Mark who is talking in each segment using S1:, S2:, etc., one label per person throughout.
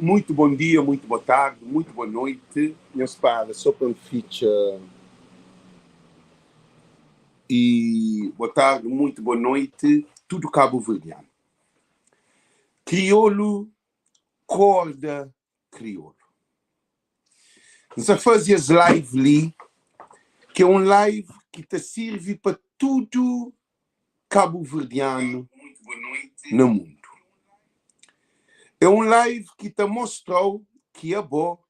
S1: Muito bom dia, muito boa tarde, muito boa noite. Nhos para só pa N fitxa E boa tarde, muito boa noite, tudo cabo-verdiano. Kriolu korda kriolu. N sa faze es live li, ki é un live ki ta sirvi pa tudu kabuverdianu na mundu. É un live ki ta mostra-u ki abo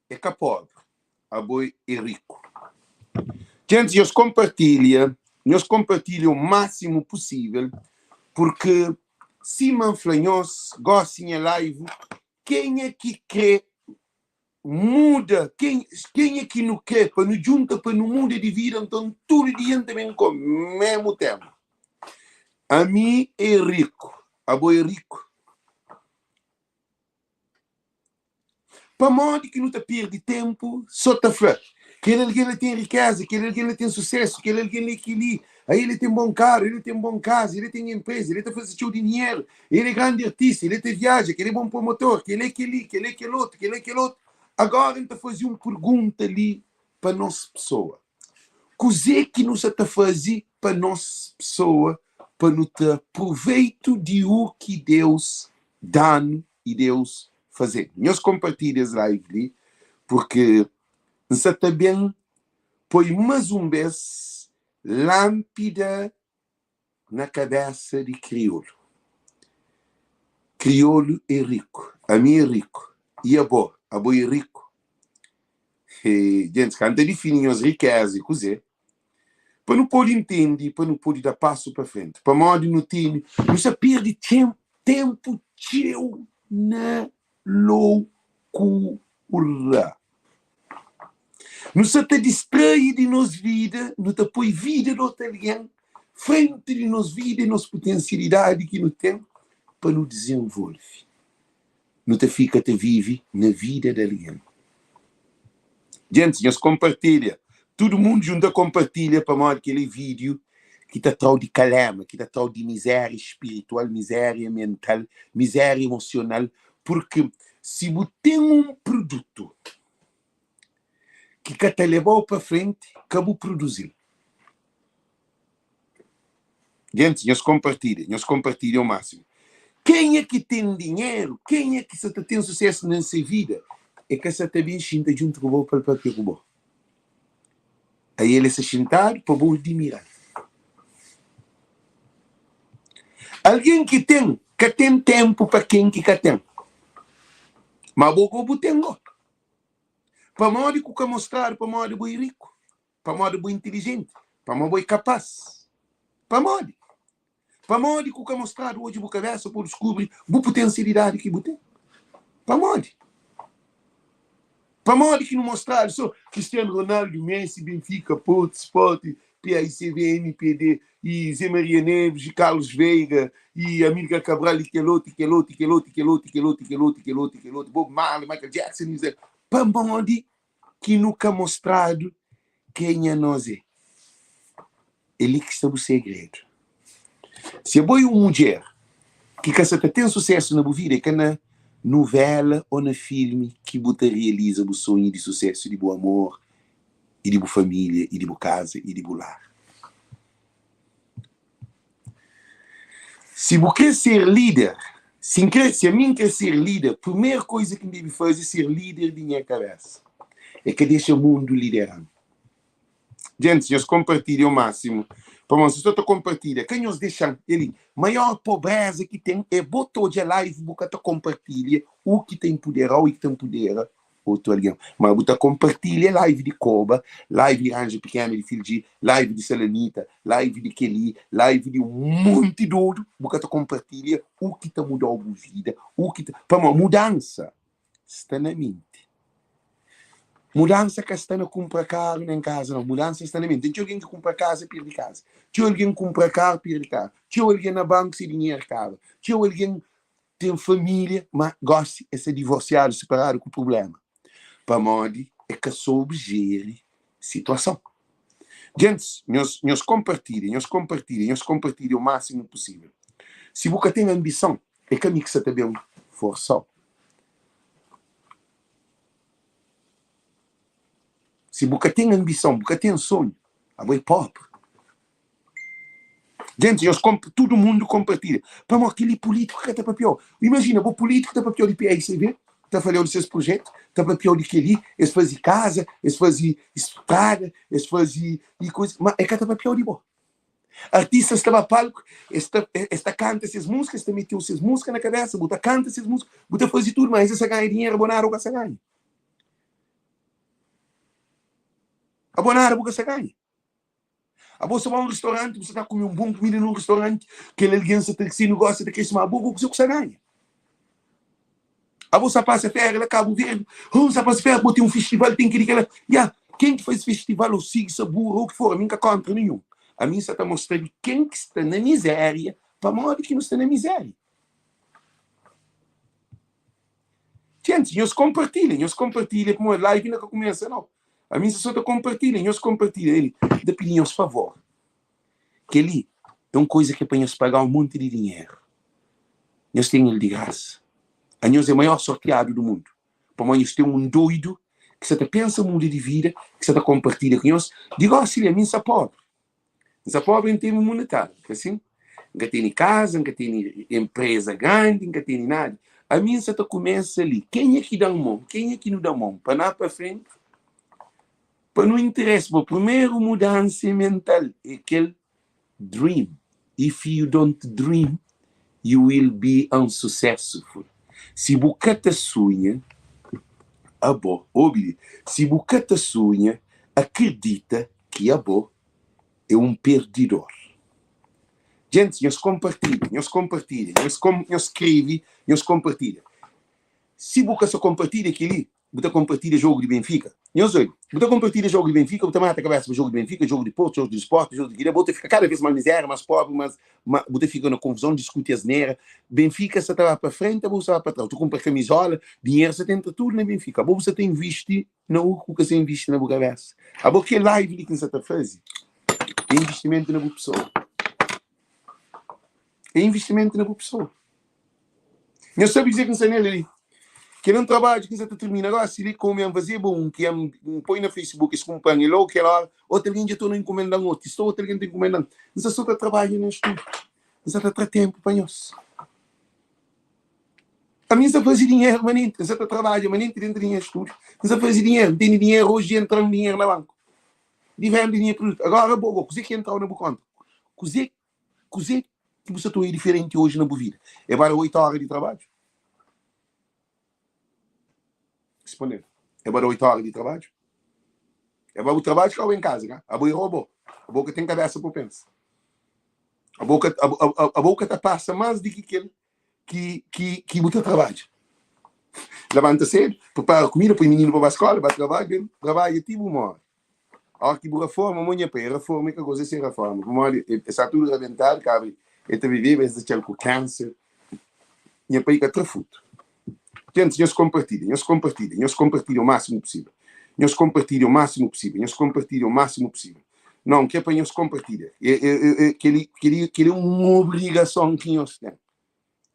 S1: é ka pobri, abo é riku. Gentis, nhos konpartilha, nhos konpartilha o másimu pusível, purki sima N fla nhos, gósi nha live, kenha ki krê muda, kenha ki nu krê pa nu djunta pa nu muda di vida, nton tudu dia N ta ben ku mésmu téma. Ami é riku, abo é riku? Pamodi ki nu ta perde ténpu sô ta fla, Kel algen la ten rikéza, kel algen la ten susésu, kel algen la é kel-li, el ten bon karu, el ten bon kaza, el ten enpréza, el ta faze txeu dinheru, el é grandi artista, el ta viaja, kel-li é bon promotor, kel-li é kel-li, kel-li é kel otu, kel-li é kel otu. Agóra N ta faze un pergunta li pa nos pesoa, Kuzê ki nu sa ta faze pa nos pesoa pa nu tra proveitu di u ki Deus da-nu i Deus faze-nu? Nhos konpartilha es live li purki N sa ta ben poi más un bês lánpida na kabésa di kriolu. Kriolu é riku, ami é riku, i abo? Abo é riku? He, gentis, ka N ta difini nhos rikéza é kuzê? Pa nu pode intende, pa nu pode da pasu pa frenti. Pamodi nu tene, nu sta perde ténpu txeu na loucura. Nu sa ta distrai di nos vida, nu ta poi vida di otu algen frenti di nos vida i nos putensialidadi ki nu ten pa nu dizenvolve. Nu ta fika ta vive na vida di algen. Gentis, nhos konpartilha. Tudu mundu djunta konpartilha pamodi kel-li é vídiu ki ta tra-u di kalema, ki ta tra-u di mizéria spiritual, mizéria mental, mizéria emosional, purki si bu ten un produtu ki ka ta leba-u pa frenti, ka bu produzi-l. Gentis, nhos konpartilha, nhos konpartilha o másimu. Kenha ki ten dinheru, kenha ki sa ta ten susésu na se vida, e ka sa ta ben xinta djuntu ku bo pa el papia ku bo. Aí el sta xintadu pa bo adimira-l. Algen ki ten, ka ten ténpu pa ken ki ka ten. Má bo gó bu ten gó. Pamodi ku ka mostradu pamodi bo é riku, pamodi bo é intilijenti, pamodi bo é kapás. Pamodi? Pamodi ku ka mostradu odja bu kabésa pa bu diskubri bu putensialidadi ki bu ten? Pamodi? Pamodi ki nu mostradu so Cristiano Ronaldo, Messi, Benfica, Porto, Sporting, PAICV, MPD i Zé Maria Neves i Carlos Veiga i Amílcar Cabral i kel otu i kel otu i kel otu i kel otu i kel otu i kel otu i kel otu i kel otu Bob Marley, Michael Jackson i Zé Pamodi ki nu ka mostradu kenha nos é? É li ki sta bu segredu. Si abo é un mudjer ki ka sa ta ten susésu na bu vida, é ka na nuvéla ô na filmi ki bu ta realiza bu sonhu di susésu di bu amor i di bu família i di bu kaza i di bu lar. Si bu krê ser líder, si N krê, si ami N krê ser líder, primeru kuza ki N debe faze é ser líder di nha kabésa. É ka dexa mundu lidera-m. Gentis, nhos konpartilha o másimu, pamodi si sta ta konpartilha, ka nhos dexa-m el li. Maior pobréza ki ten é bo ta odja live bu ka ta konpartilha u ki ta inpudera-u i ki ta inpudera otu algen. Ma bu ta konpartilha live di Koba, live di Ranja Pikena di Fildji, live di Salanita, live di kel-li, live di un monti dodu, bu ka ta konpartilha u ki ta muda-u bu vida, u ki ta. Pamodi mudansa sta na menti. Mudansa ka sta na kunpra karu nen kaza nau, mudansa sta na menti. Ten txeu algen ki kunpra kaza pirdi kaza, txeu algen kunpra karu pirdi karu, txeu algen na banku se dinheru kaba, txeu algen ten família ma gósi es sta divorsiadu, siparadu ku prubléma pamodi e ka soube jeri situason. Gentis, nhos nhos konpartilha, nhos konpartilha, nhos konpartilha o másimu pusível. Si bu ka ten anbison, é ka mi ki sa ta ben forsa-u. Si bu ka ten anbison, bu ka ten sonhu, abo é pobri. Gentis, nhos konp, tudu mundu konpartilha. Pamodi kel-li pulítiku ka ta papia-u. Imajina, bo pulítiku ta papia-u di PICV, ta fala-u di ses prujétu, ta papia-u di kel-li, es faze kaza, es faze strada, es faze i kuza, má e ka ta papia-u di bo. Artistas ta ba palku, es ta, es ta kanta ses múzika, es ta mete-u ses múzika na kabésa, bu ta kanta ses múzika, bu ta faze tudu, má es sa ganha dinheru, bo nada bu ka sa ganha. Abo nada bu ka sa ganha. Abo sa ba un restauranti, bu sa ta kume un bon kumida nun restauranti, kel algen sa ta se negósiu ta krese, ma abo ku kuzê ku sa ganha? Abo sa pasa féria la Kabu Verdi, oh, sa pasa féria, bo ten un festival, ten kel-li, kel-la. Ya, ken ki faze festival ou sigi sabura ou ki for, ami N ka kontra ninhun. Ami N sa ta mostra di ken ki sta na mizéria, pamodi ki nu sta na mizéria. Gente, nhos konpartilha, nhos konpartilha, pamodi live inda ka kumesa nau. Ami N sa so ta konpartilha, nhos konpartilha. Eli, N ta pidi nhos favor. Kel-li é un koza ki é pa nhos paga un monti di dinheru. Nhos ten el di grasa. Anhos é maior sortiadu di mundu, pamodi nhos ten un doidu ki sa ta pensa muda di vida, ki sa ta konpartilha ku nhos. Di gósi li, ami N sta pobri. N sta pobri en termu monetáriu, ka sin? N ka tene kaza, N ka tene enpreza grandi, N ka tene nada. Ami N sa ta kumesa li. Kenha ki da-m mon? Kenha ki nu da mon pa na pa frenti? Pa nu interesa bo primeru mudansa mental é kel dream if you don't dream you will be unsuccessful si bu ka ta sunha abo obi li si bu ka ta sunha akredita ki abo é un perdidor Gentis nhos konpartilha nhos konpartilha nhos nhos skrevi nhos konpartilha si bu ka sa konpartilha kel-li Bu ta konpartilha jogu di Benfika? Nhos oi, bu ta konpartilha jogu di Benfika, bu ta mata kabesa pa jogu di Benfika, jogu di Porto, jogu di Sporting, jogu di kila, bo ta fika kada vez mas miséria, mas pobri, mas ma bu ta fika na konfuzon, diskuti asnera. Benfika sa ta ba pa frenti, abo bu sa ba pa tras. Bu ta kunpra kamizola, dinheru sa ta entra tudu na Benfika. Abo bu sa ta invisti na u ku ka sa invisti na bu kabesa. Abo kel live li ki N sa ta fazi é invistimentu na bu pesoa. É invistimentu na bu pesoa. Nhos sabe kuzê ki N sta nel li? Kel é un trabadju ki N sta ta tirmina gósi li. Kómu N fazeba un ki N poi na Facebook, es kunpra-m el lógu kel óra. Otu algen dja torna inkumenda-m otu. I sta otu algen ta inkumenda-m. N sta sô ta trabadja na studu. N sta ta tra ténpu pa nhos. Ami N sta faze dinheru manenti. N sta ta trabadja manenti déntu di nha studu. N sta faze dinheru. N tene dinheru oji dja entra-m dinheru na banku di venda di nha produtu. Agóra bo, bo, kuzê ki entra-u na bu kónta? Kuzê Kuzê ki bu sta ta oia diferenti oji na bu vida? É ba da 8 óra di trabadju? Responde-m. É ba da 8 óra di trabadju? É ba bu trabadju kau en kaza, ka? Abo é robô. Abo ka ten kabesa pa pensa. Abo ka, abo ka ta pasa más di ki kel ki, ki, ki bu ta trabadja. Labanta sedu, prepara kumida, poi mininu pa ba skola, ba trabadju, ben, trabadja ti bu móre. Óki ki bu raforma, mo nha pai, e raforma e ka goza se raforma, pamodi e sta tudu rabentadu, kaba e ta viveba, es atxa-l ku kanser. Nha pai ka tra frutu. Gentis, nhos konpartilha, nhos konpartilha, nhos konpartilha o másimu pusível. Nhos konpartilha o másimu pusível, nhos konpartilha o másimu pusível. Nau, N kre pa nhos konpartilha. E, e, e, kel-li, kel-li, kel-li é un obrigason ki nhos ten.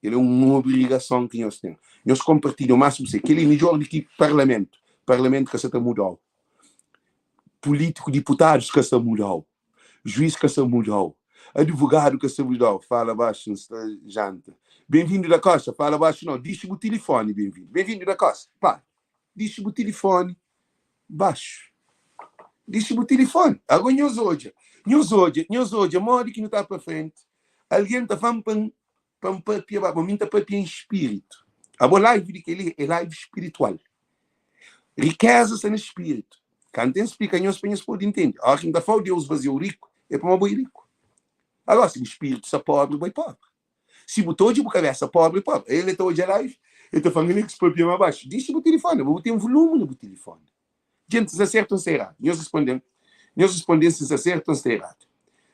S1: Kel-li é un obrigason ki nhos ten. Nhos konpartilha o másimu pusível. Kel-li é midjór di ki parlamentu. Parlamentu ka sa ta muda-u. Pulítiku, diputadus ka sa muda-u. Juiz ka sa muda-u. Advogadu ka sa muda-u. Fala baxu, N sta janta. Benvindu da Costa, fala baxu nau. Dixi bu tilifoni, Benvindu. Benvindu da Costa, para. Dixi bu tilifoni baxu. Dixi bu tilifoni. Ago nhos odja, nhos odja, nhos odja modi ki nu ta pa frenti. Algen ta fla-m pa N pa N papia ba, ma mi N ta papia en spiritu. Abo live di kel-li é live spiritual. Rikeza sta na spiritu. Kantu N splika nhos pa nhos pode intende. Óras ki N ta fla-u Deus faze-u riku, é pamodi bo é riku. Agora, si bu spiritu sta pobri, bo é pobri. Si bu ta odja bu kabesa pobri, é pobri. El ta odja live, el ta fla, N ki papia más baxu. Dixi bu tilifoni, bo bu ten volumi na bu tilifoni. Djenti, N sta sertu o N sta eradu? Nhos responde-m. Nhos responde-m si N sta sertu o N sta eradu.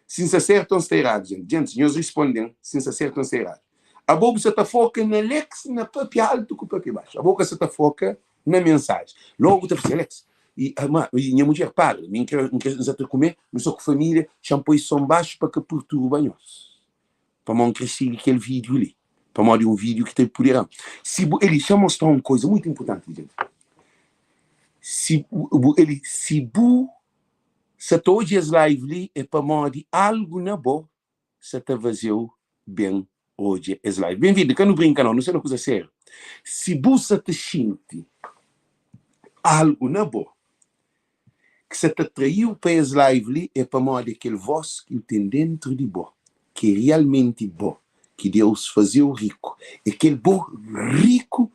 S1: Si N sta sertu o N sta eradu, djenti. Djentis, nhos responde-m si N sta sertu o N sta eradu. Abo bu sa ta foka na Alex na papia altu ku papia baxu. Abo ka sa ta foka na mensaji. Logu bu ta fla si, Alex, i ama, i nha mudjer, para, mi N kre, N kre, N sa ta kume, nu sta ku familia, xa-m poi son baxu pa ka perturba nhos. Pamodi N kre sigi kel vídiu li. Pamodi é un vídiu ki ta inpodera-m. Si bu, Eli, xa-m mostra-u un koza mutu inpurtanti li, djenti. Si bu eli si bu sa ta odja es live li é pamodi algu na bo sa ta fazeu ben odja es live. Benvindu, ka nu brinka nau, nu sta na kuza sériu. Si bu sa ta xinti algu na bo ki sa ta traiu pa es live li é pamodi é kel voz ki u ten dentru di bo ki é rialmenti bo ki Deus fazeu riku é kel bo riku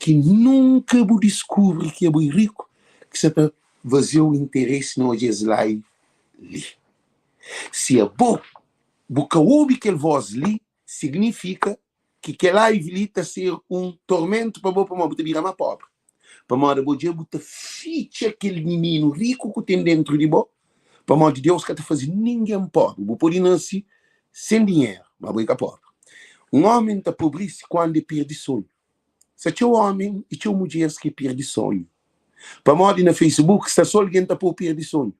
S1: ki nunka bu diskubri ki abo é riku ki sa ta fazeu interesi na odja es live li si abo bu ka obi kel voz li signifika ki kel live li ta ser un tormentu pa bo pamodi bu ta bira ma pobri pamodi abo dja bu ta fitxa kel mininu riku ku ten dentru di bo pamodi Deus ka ta faze ningen pobri bu pode nase sen dinheru ma bo é ka pobri un omi ta pobrisi kuandu e perde sonhu sta txeu omi i txeu mudjeris ki perde sonhu pamodi na Facebook sta so algen ta po perde sonhu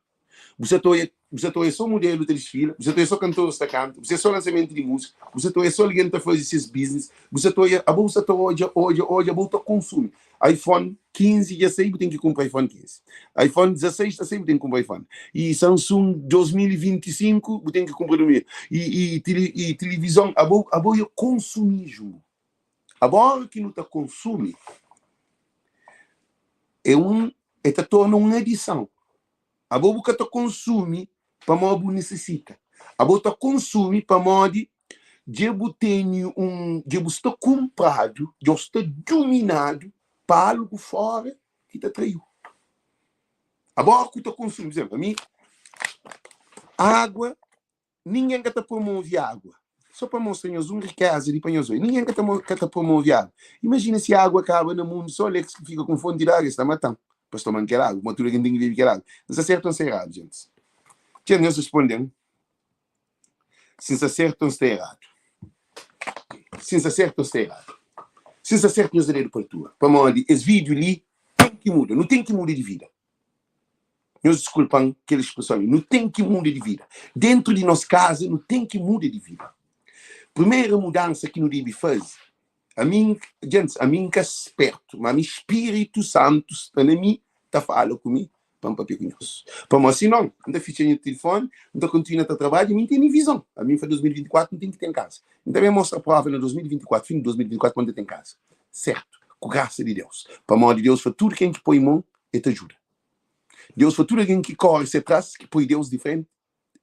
S1: Bu sa ta oia, bu sa ta oia so mudelu ta disfila, bu sa ta oia so kantoris ta kanta, bu sa so lansamentu di múzika, bu sa ta oia so algen ta faze ses biznis, bu sa ta oia, abo bu sa ta odja, odja, odja, abo bu ta konsumi. iPhone 15 dja sai, bu ten ki kunpra iPhone 15. iPhone 16 ta sai, bu ten ki kunpra iPhone. I Samsung 2025, bu ten ki kunpra 2000. I, i, tele, i tilivizon, abo, abo é konsumismu. Abo ora ki nu ta konsumi, é un, é ta torna un adisãu. Abo bu ka ta konsumi pamodi bu nisisita. Abo ta konsumi pamodi dja bu tene un, dja bu sta kunpradu, dja bu sta duminadu pa algu fora ki ta traiu. Abo óras ki bu ta konsumi, pur izénplu, ami, água Ningen ka ta promove agua. So pa mostra nhos un rikeza li pa nhos oi. Ningen ka ta ka ta promove agua. Imajina si agua kaba na mundu, so Alex ki fika ku un fonti di agua, es ta matan pa es toma-m kel agua, ma tudu algen ten ki bebe kel agua. N sta sertu o N sta eradu, gentis? Txeu nhos responde-m si N sta sertu o N sta eradu. Si N sta sertu o N sta eradu. Si N sta sertu, nhos da dedu pa altura. Pamodi es vídiu li ten ki muda. Nu ten ki muda di vida. Nhos diskulpa-m kel spreson li. Nu ten ki muda di vida. Déntu di nos kaza, nu ten ki muda di vida. Primeru mudansa ki nu debe faze, ami, gentis, ami N ka spertu, má mi Spiritu Santu sta na mi ta fala ku mi pa N papia ku nhos. Pamodi sinon, N ta fitxa nha tilifoni, N ta kontinua ta trabadja, mi N tene vizon. Ami N fla 2024 N ten ki ten kaza. N ta ben mostra prova na 2024, fin di 2024 ma N ta ten kaza. Sertu, ku grasa di Deus. Pamodi Deus fla tudu ken ki poi mon, el ta djuda. Deus fla tudu algen ki kóre se tras, ki poi Deus di frenti,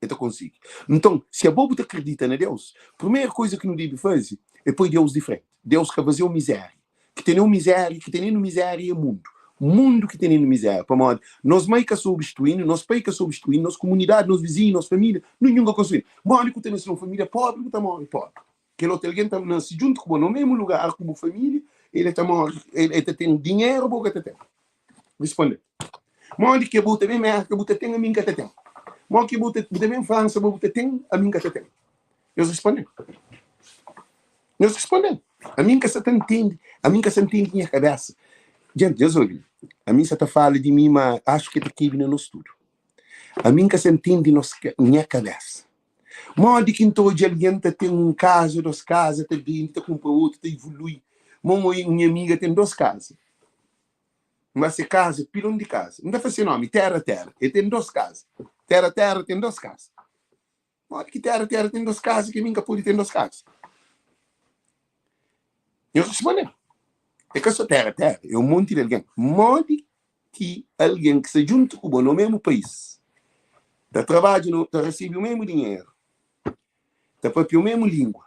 S1: el ta konsigi. Nton, si abo bu ta kridita na Deus, primeru kuza ki nu debe faze é poi Deus di frenti. Deus ka faze-u mizéria. Ki tene-u mizéria, ki tene-nu mizéria é mundu. Mundu ki tene-nu mizéria. Pamodi nos mai ka sobe instruí-nu, nos pai ka sobe instruí-nu, nos kumunidadi, nos vizinhu, nos família, ninhun ka konstruí-nu. Modi ku ta nase na un família póbri, bu ta móre póbri. Kel otu algen ta nase djuntu ku bo, na mésmu lugar ku bu família, el ta móre, el ta ten dinheru, bo ka ta ten. Responde-l, Modi ki bu ta ben Mérka, bu ta ten, ami N ka ta ten? Modi ki bu ta bu ta ben Fransa, bo bu ta ten, ami N ka ta ten? Nhos responde-m. Nhos responde-m. Ami N ka sa ta ntende, ami N ka sa ntende nha kabésa. Djenti, nhos obi li. Ami N sa ta fala di mi, ma axu ki ta kebe na nos tudu. Ami N ka sa ntende nos nha kabésa. Modi ki N ta odja algen ta ten un kaza, dos kaza, ta bende, ta kunpra otu, ta ivolui. Mo nha amiga ten dos kaza. N ba se kaza, pilon di kaza. N ta fla se nomi, Tera Tera. El ten dos kaza. Tera Tera ten dos kaza. Modi ki Tera Tera ten dos kaza ki mi N ka pode ten dos kaza? Nhos responde-m. É ka so Tera Tera, é un monti di algen. Modi ki algen ki sta djuntu ku bo na mésmu país, ta trabadja, ta resebe o mésmu dinheru, ta papia o mesmu lingua,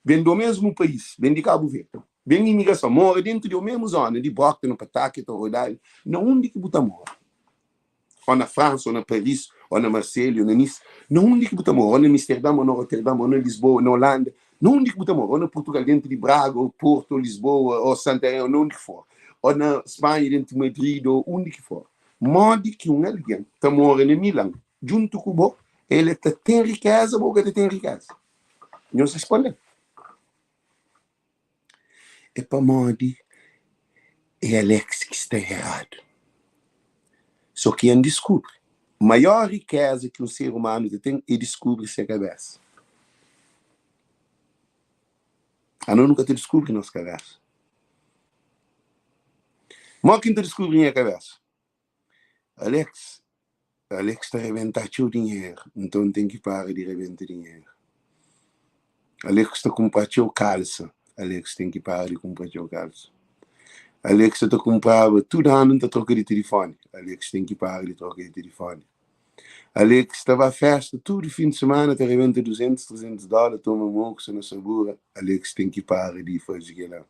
S1: ben do mesmu país, ben di Kabu Verdi, ben imigrason, mora dentu di o mesmu zona di Brockton, Pawtucket o Rhode Island, na undi ki bu ta mora, o na Fransa, o na Paris, o na Marselha, o na Nice, na undi ki bu ta mora, o na Amsterdam, o na Rotterdam, o na Lisboa, na Holanda, na undi ki bu ta mora, o na Portugal, dentu di Braga, o Porto, o Lisboa, o Santarém, o na undi ki for, o na Spanha, dentu di Madrid, o undi ki for, modi ki un algen ta mora na Milan, djuntu ku bo, el e ta ten rikeza, bo ka ta ten rikeza? Nhos responde-m, É pamodi é Alex ki sta eradu. So ki N diskubri, maior rikeza ki un ser umanu ta ten é diskubri se kabesa. Anos nu ka ta diskubri nos kabesa. Modi ki N ta diskubri nha kabésa? Alex, Alex ta rebenta txeu dinheru, nton N ten ki para di rebenta dinheru. Alex ta kunpra txeu kalsa, Alex ten ki para di kunpra txeu kalsa. Alex ta kunpraba tudu anu N ta troka di tilifoni, Alex ten ki para di troka di tilifoni. Alex ta ba festa tudu fin di semana ta rebenta 200, 300 dóla, toma moku, sta na sabura, Alex ten ki para di faze kila.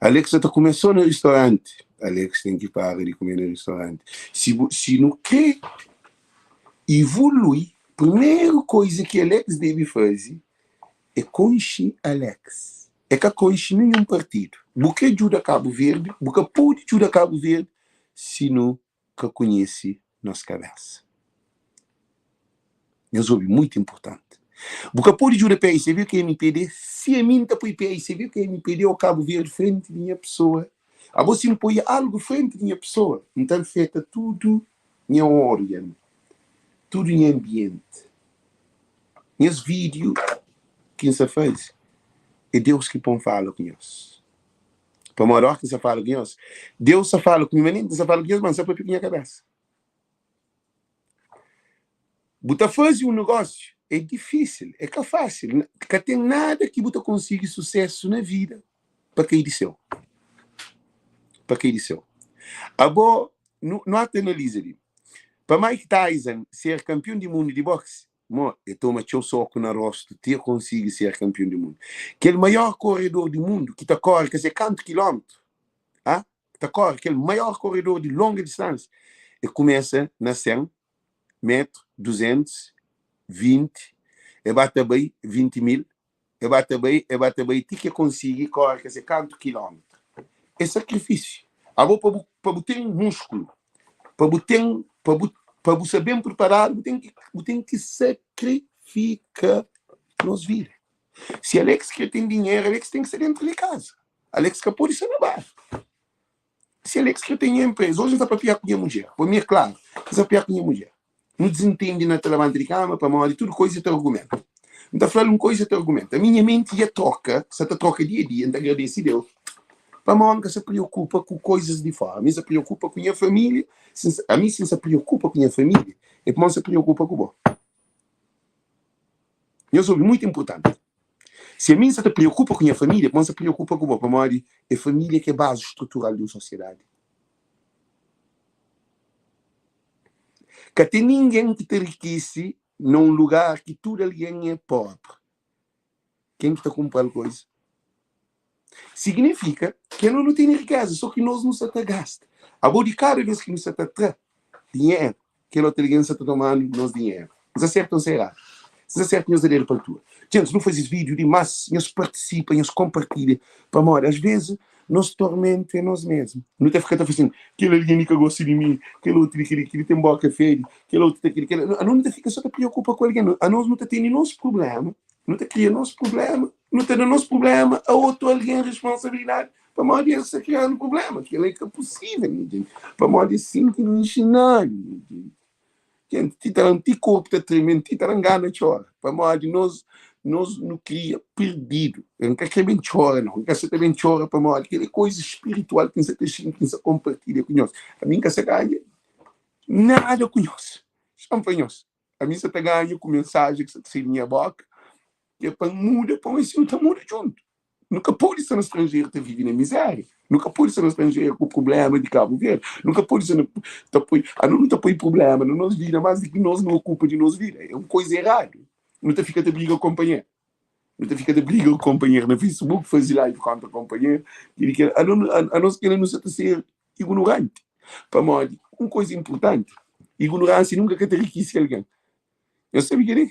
S1: Alex sa ta kume so na ristoranti, Alex ten ki para di kume na ristoranti. Si bu, si nu kre ivolui, primeru koiza ki Alex debe faze é konxe Alex. É ka konxe ninhun partidu. Bu kre djuda Kabu Verdi, bu ka pode djuda Kabu Verdi si nu ka konhese nos kabésa. Nhos obi, muitu inportanti. Bu ka pode djuda PICB ku mpd si ami N ta poi PICB ku mpd ô Kabu Verdi frenti di nha pesoa. Abo si N poi algu frenti di nha pesoa, N ta afeta tudu nha órganu, tudu nha anbienti. Nhas vídiu ki N sa faze é Deus ki pô-m fala ku nhos. Pamodi óras ki N sta fala ku nhos, Deus sta fala ku mi, ma nen N sta fala ku nhos, ma N sta papia ku nha kabésa. Bu ta faze un nogósiu, é difísil, é ka fásil. Ka ten nada ki bu ta konsigi susésu na vida pa kai di séu. Pa kai di séu. Abo, nu, nu ata analiza li. Pa Mike Tyson ser kanpion di mundu di bóksi, Mo e toma txeu soku na rostu ti e konsigi ser kanpion di mundu. Kel maior koredor di mundu ki ta kore ka se kantu kilómetru, ah, ki ta kore, kel maior koredor di longa distánsia, e kumesa na 100 metru, 200, 20, e ba ta bai 20 mil, e ba ta bai, e ba ta bai ti ki e konsigi kore ka se kantu kilómetru. É sakrifisiu. Abo pa bu, pa bu ten muskulu, pa bu ten, pa bu, pa bu sta ben preparadu, bu ten ki, bu ten ki sakrifika nos vida. Si Alex kre ten dinheru, Alex ten ki sta dentru di kaza. Alex ka pode sta na bar. Si Alex kre ten nha empresa, oji N sta papia ku nha mudjer, pa mi é klaru, N sta papia ku nha mudjer. Nu dizintende na ta labanta di kama pamodi tudu koiza ta argumenta. N ta fla-l un koiza ta argumenta. Ami nha menti dja troka, sa ta troka dia a dia, N ta agradese Deus pamodi N ka sa preokupa ku koizas di fora. Ami N sa preokupa ku nha família, si N sa, ami si N sa preokupa ku nha família é pamodi N sa preokupa ku bo. Nhos obi, muitu inpurtanti. Si ami N sa ta preokupa ku nha família, é pamodi N sa preokupa ku bo, pamodi é família ki é bazi strutural di un sosiedadi. Ka ten ningen ki ta rikise na un lugar ki tudu algen é pobri. Ken ki ta kunpra-l koiza? Siginifika ki anos nu tene rikeza, so ki nos nu sa ta gasta. Abo, di kada bes ki nu sa ta tra dinheru, kel otu algen sa ta toma-nu nos dinheru. N sta sertu o N sta eradu? Si N sta sertu, nhos da dedu pa altura. Djentis, nu faze es vídiu di mas, nhos partisipa, nhos konpartilha, pamodi asvês nos tormentu é nos mesmu. Nu ta fika ta fla sin, Kel algen li ka gosta di mi, kel otu li kel-li, kel-li ten bóka fedi, kel otu ta kel-li, kel-li. Anos nu ta fika sô ta preokupa ku algen. Anos nu ta tene nos prubléma, nu ta kria nos prubléma, nu ta da nos prubléma a otu algen responsabilidadi pamodi el sta kriandu prubléma. Kel-la é ka pusível, nha djenti, pamodi é sin ki nu inxinadu, nha djenti. Djenti, ti ta ti korpu ta treme, ti ta da ngana txora, pamodi nos nos nu kria perdidu. N ka kre ben txora nau, N ka sa ta ben txora pamodi kel é koiza spiritual ki N sa ta xinti, ki N sa konpartilha ku nhos. Ami N ka sa ganha nada ku nhos, xa N fla nhos, ami N sa ta ganha ku mensajen ki sa ta sai di nha boka, ki é pa N muda, pa N si nu ta muda djuntu. Nu ka pode sta na stranjeru ta vive na miséria. Nu ka pode sta na stranjeru ku prubléma di Kabu Verdi. Nu ka pode sta na, ta poi, anu nu ta poi prubléma na nos vida más di ki nos nu okupa di nos vida. É un koiza eradu. Nu ta fika ta briga ku konpanheru. Nu ta fika ta briga ku konpanheru na Facebook, faze live kontra konpanheru. Kili kel, anu, anos kila nu sa ta ser ignoranti. Pamodi, un koiza inpurtanti, ignoránsia nunka ka ta rikise algen. Nhos sabe kel-li?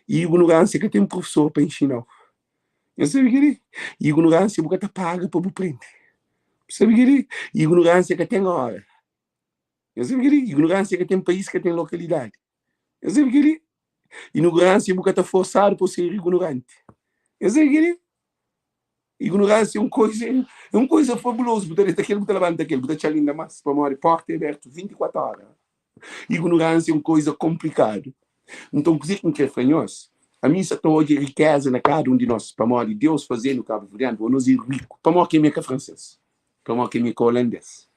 S1: I ignoránsia ka ten profesor pa inxina-u. Nhos sabe kel-li? Ignoránsia bu ka ta paga pa bu prende. Bu sabe kel-li? Ignoránsia ka ten óra. Nhos sabe kel-li? Ignoránsia ka ten país, ka ten lokalidadi. Nhos sabe kel-li? Ignoránsia bu ka ta forsadu pa bu ser ignoranti. Nhos sabe kel-li? Ignoránsia é un koiza, é un koiza fabulozu. Bu ta deta kel, bu ta labanta kel, bu ta txal inda más, pamodi porta é abertu 24 óra. Ignoránsia é un koiza konplikadu. Nton, kuzê ki N krê fla nhos? Ami N sa ta odja rikéza na kada un di nos, pamodi Deus faze-nu kabuverdianu, anos é riku. Pamodi ki ami é ka fransês? Pamodi ki ami é ka olandês?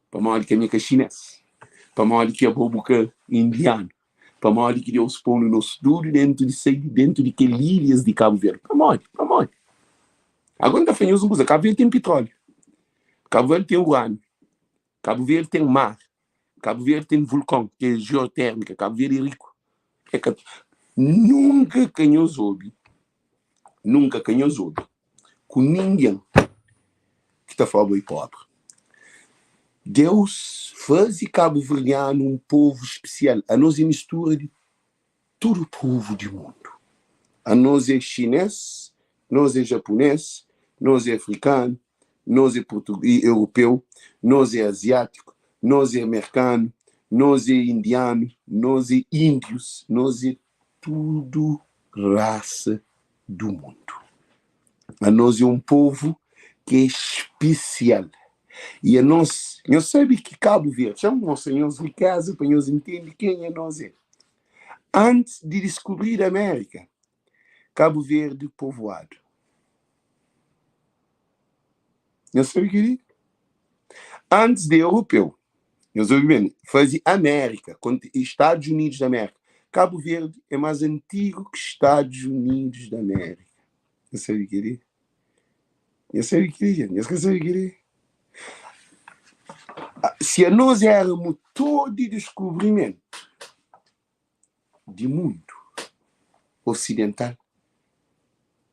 S1: Pamodi ki ami é ka xinês? Pamodi ki abo bu ka indianu? Pamodi ki Deus pô-nu nos tudu dentu di sai di dentu di kel ilhas di Kabu Verdi? Pamodi? Pamodi? Agora N ta fla nhos un kuza, Kabu Verdi ten pitróliu, Kabu Verdi ten uraniu, Kabu Verdi ten mar, Kabu Verdi ten vulkon, ki é jeotérmika, Kabu Verdi é riku. É ka nunka ka nhos obi, nunka ka nhos obi ku ningen ki ta fla bo é pobri. Deus faze kabuverdianu un povu spesial. Anos é mistura di tudu povu di mundu. Anos é xinês, nos é japunês, nos é afrikanu, nos é europeu, nos é aziátiku, nos é merkanu, nos é indianu, nos é índius, nos é tudu rasa du mundu. Anos é un povu ki é spesial. I anos, nhos sabe ki Kabu Verdi, xa-m mostra nhos rikeza pa nhos intende kenha nos é. Antis di diskubrida Amérika, Kabu Verdi povoadu. Nhos sabe kel-li? Antis di europeu, nhos obi ben, faze Amérika, Stadus Unidus di Amérika, Kabu Verdi é más antigu ki Stadus Unidus di Amérika. Nhos sabe kel-li? Nhos sabe kel-li, jenti? Nhos ka sabe kel-li? Si anos éra motor di diskubrimentu di mundu osidental,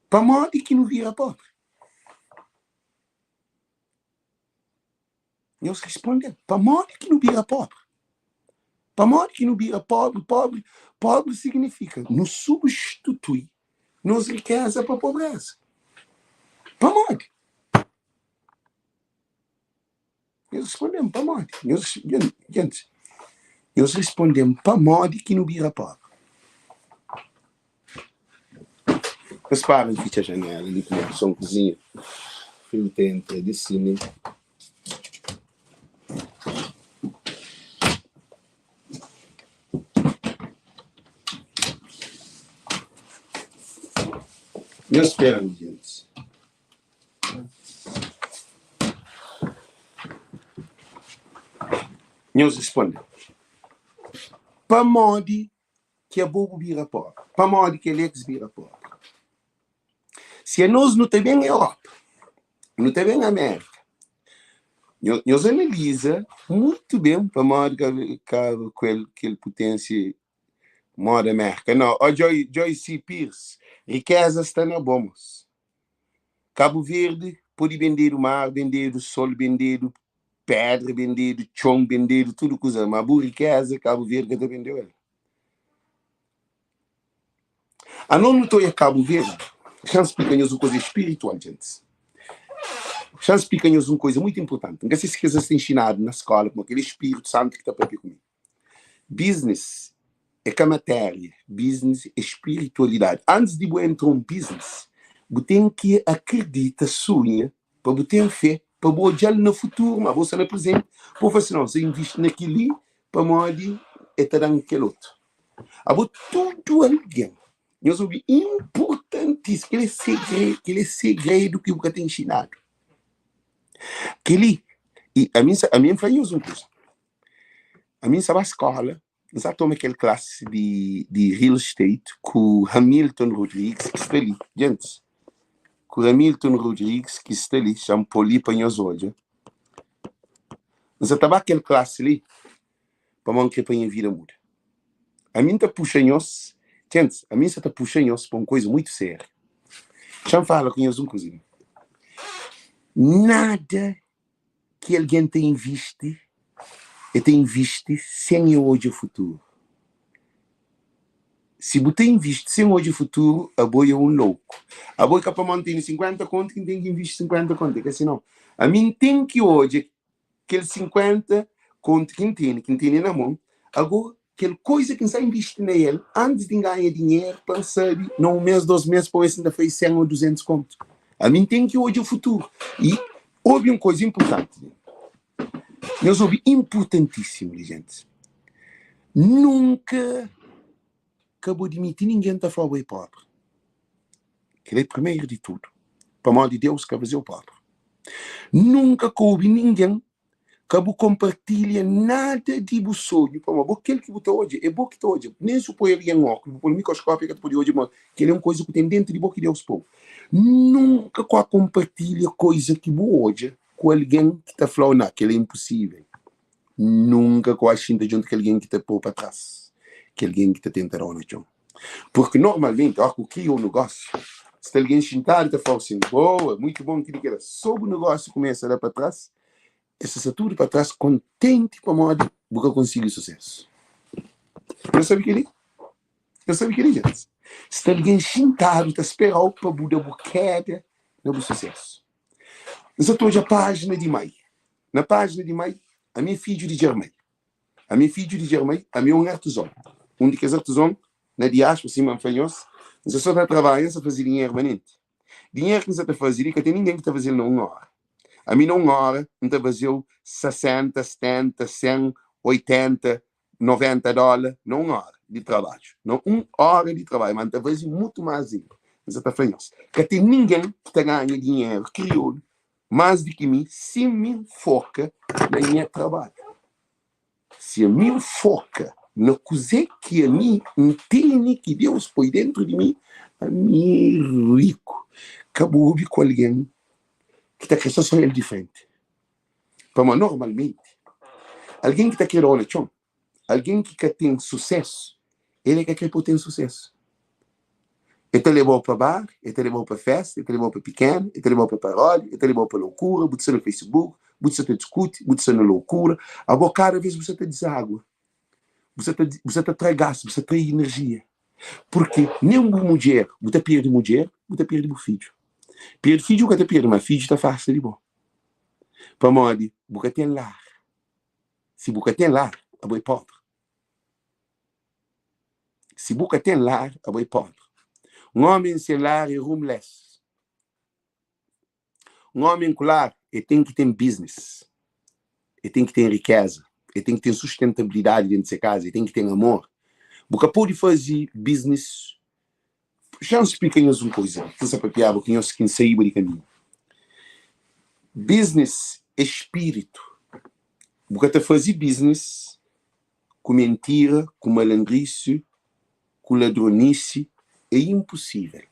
S1: pamodi ki nu bira pobri? Nhos responde-m, pamodi ki nu bira pobri? Pamodi ki nu bira pobri? Pobri, pobri signifika nu substitui nos rikeza pa pobreza. Pamodi? Nhos responde-m, pamodi? Nhos, gentis, nhos responde-m, pamodi ki nu bira pobri? Nhos para di fitxa janela li primeru, son kuzinha, friu ta entra di simi. Nhos spera-m, gentis. Nhos responde, Pamodi ki abo bu bira pobri? Pamodi ki Alex bira pobri? Si anos nu ta ben Europa, nu ta ben Amérika, nhos analiza mutu ben pamodi ka kel putensia moda Amérika. Nau, ó Joy C. Pierce, rikeza sta na bo mos. Kabu Verdi pode bendedu mar, bendedu sol, bendedu pedra, bendedu txon, bendedu tudu kuza, ma bu rikeza Kabu Verdi ka ta bendeu el. Anos nu ta oia Kabu Verdi, xa-m splika nhos un kuza spiritual, djentis. Xa-m splika nhos un kuza mutu inpurtanti. N ka se si kes ta inxinadu na skola, kuma kel Spiritu Santu ki ta papia ku mi. Business é ka matéria, business é spiritualidadi. Antis di bu entra un business, bu ten ki akredita, sunha, pa bu ten fé, pa bu odja-l na futuru, ma bo sta na prezenti, pa bu fla si, nau, N sta invisti na kel-li pamodi el ta da-m kel otu. Abo tudu algen, nhos obi, inpurtantísimu, kel-li é segredu, kel-li é segredu ki bu ka ta inxinadu. Kel-li, i ami, ami N fla nhos un kuza, Ami N sa ba skola, N sa toma kel klasi di di real estate ku Hamilton Rodrigues ki sta li. Djentis, ku Hamilton Rodrigues ki sta li, xa-m pô li pa nhos odja. N sa ta ba kel klasi li pamodi N kre pa nha vida muda. Ami N ta puxa nhos, djentis, ami N sa ta puxa nhos pa un kuza muitu sériu. Xa-m fala ku nhos un kuzinha. Nada ki algen ta invisti, e ta invisti sen e odja futuru. Si bu ta invisti sen odja futuru, abo e un louku. Abo e ka pamodi N tene 50 kontu ki N ten ki invisti 50 kontu, e ka si nau. Ami N ten ki odja kel 50 kontu ki N tene, ki N tene na mon, ago kel koiza ki N sta invisti na el antis di N ganha dinheru pa N sabe na un mês, dos mês pa oe si N ta faze 100 ô 200 kontu. Ami N ten ki odja futuru. I obi un koiza inpurtanti li. Nhos obi inpurtantísimu li, gentis. Nunka ka bo dimiti ningen ta fla-u bo é pobri. Kel-la é primeru di tudu, pamodi Deus ka faze-u pobri. Nunka ka obi ningen Ka bu konpartilha nada di bu sonhu, pamodi bo kel ki bu ta odja é bo ki ta odja. Nen si bu poi algen óklu, bu poi mikroskópiu, el ka ta pode odja ma kel-li é un kuza ku ten déntu di bo ki Deus pô-u. Nunka ka konpartilha kuza ki bu odja ku algen ki ta fla-u, Ná, kel-li é inposível. Nunka ka xinta djuntu ku algen ki ta pô-u pa tras, ki algen ki ta tenta da-u na txon. Purki normalmenti, óras ki bu kria un nogósiu, sta algen xintadu ta fla-u sin, Boa, muitu bon, kel-li, kel-la. Sô bu nogósiu kumesa da pa tras, Es ta sta tudu pa tras kontenti pamodi bu ka konsigi susésu. Nhos sabe kel-li? Nhos sabe kel-li, gentis? Sta algen xintadu ta spera-u pa bu da bu kéda na bu susésu. N sa ta odja pájina di mai. Na pájina di mai, ami é fidju di Djarmai. Ami é fidju di Djarmai, ami é un artizon. Un di kes artizon na diáspora, sima N fla nhos, N sta so ta trabadja, N sta faze dinheru manenti. Dinheru ki N sa ta faze li, ka ten ningen ki ta faze-l na un óra. Ami na un óra N ta faze-u 60, 70, 100, 80, 90 dóla na un óra di trabadju. Na un óra di trabadju, ma N ta faze mutu más inda. N sa ta fla nhos, ka ten ningen ki ta ganha dinheru kriolu más di ki mi si mi N foka na nha trabadju. Si ami N foka na kuzê ki ami N tene ki Deus poi déntu di mi, ami é riku. Ka bu obi ku algen ki ta krê sô sô el di frenti. Pamodi normalmenti, algen ki ta krê da-u na txon, algen ki ka ten susésu, el é ka krê pa bu ten susésu. El ta leba-u pa bar, el ta leba-u pa fésta, el ta leba-u pa pikénu, el ta leba-u pa paródia, el ta leba-u pa lokura, bu ta sta na Facebook, bu ta sta ta diskuti, bu ta sta na lokura. Abo kada vês bu sta ta dizagua, bu sta ta bu sta ta tra gas, bu sta tra inerjia. Purki nen bu mudjer, bu ta perde mudjer, bu ta perde bu fidju. Perde fidju bu ka ta perde, ma fidju ta afasta di bo. Pamodi bu ka ten lar. Si bu ka ten lar, abo é pobri. Si bu ka ten lar, abo é pobri. Un ómi sen lar é homeless. Un ómi ku lar, el ten ki ten business, el ten ki ten rikéza, el ten ki ten sustentabilidadi déntu se kaza, el ten ki ten amor. Bu ka pode faze business. Xa-m splika nhos un kuza ki N sa papiaba ku nhos ki N saíba di kaminhu. Business é spiritu. Bu ka ta faze business ku mentira, ku malandrisi, ku ladronisi, é inposível.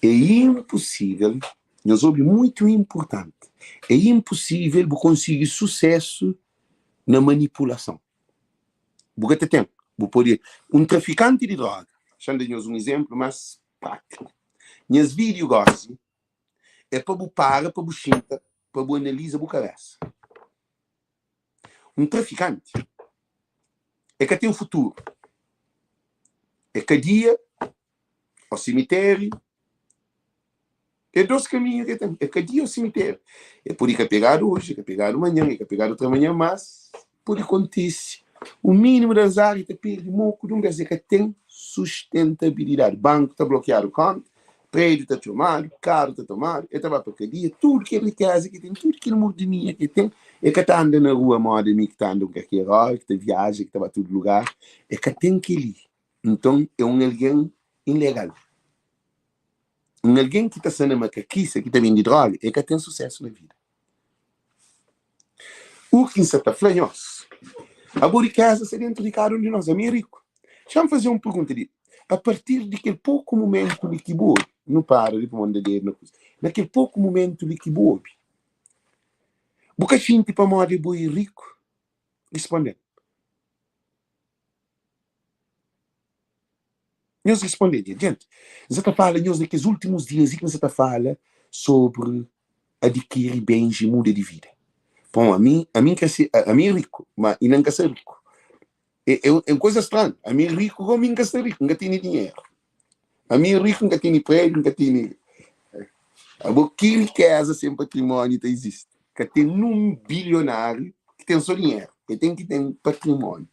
S1: É inposível, nhos obi muitu inportanti, é inposível bu konsigi susésu na manipulason. Bu ka ta ten, bu pode, un trafikanti di droga, xa-m da nhos un izénplu más prátiku, nhas vídiu gósi é pa bu para, pa bu xinta, pa bu analiza bu kabésa. Un trafikanti é ka ten futuru. É kadia ô simitéri. É dos kaminhu ki el ten, é kadia ô simitéri. El pode ka pegadu oji, el ka pegadu manhan, el ka pegadu otramanhan, mas pode kontise u mínimu di azar i ta perde moku di un bes. El ka ten sustentabilidadi. Banku ta blokiadu kónta, prédiu ta txomadu, karu ta tomadu, el ta ba pa kadia, tudu kel rikeza ki ten, tudu kel mordomia ki ten, el ka ta anda na rua moda mi ki ta anda un kalker óra, ki ta viaja, ki ta ba tudu lugar, el ka ten kel-li. Nton, é un algen ilegal. Un algen ki ta sta na makakisa, ki ta bende droga, el ka ten susésu na vida. U ki N sa ta fla nhos, abo rikeza sta dentu di kada un di nos. Ami é riku. Xa-m faze un pergunta di, a partir di kel poku mumentu li ki bu obi, nu para li pamodi N da dedu na kuza, na kel poku mumentu li ki bu obi, bu ka xinti pamodi bo é riku? Risponde-m. Nhos responde, Nha gente, N sa ta fala nhos na kes últimus dias li ki N sa ta fala sobri adikiri bens i muda di vida. Bom, ami, ami N ka se, ami é riku, ma inda N ka sta riku. É, é, é un koza stranhu. Ami é riku, gomi N ka sta riku, N ka tene dinheru. Ami é riku, N ka tene prédiu, N ka tene. Abo, ki rikeza sen patrimóniu ta izisti? Ka ten nun bilionáriu ki ten sô dinheru. El ten ki ten patrimóniu.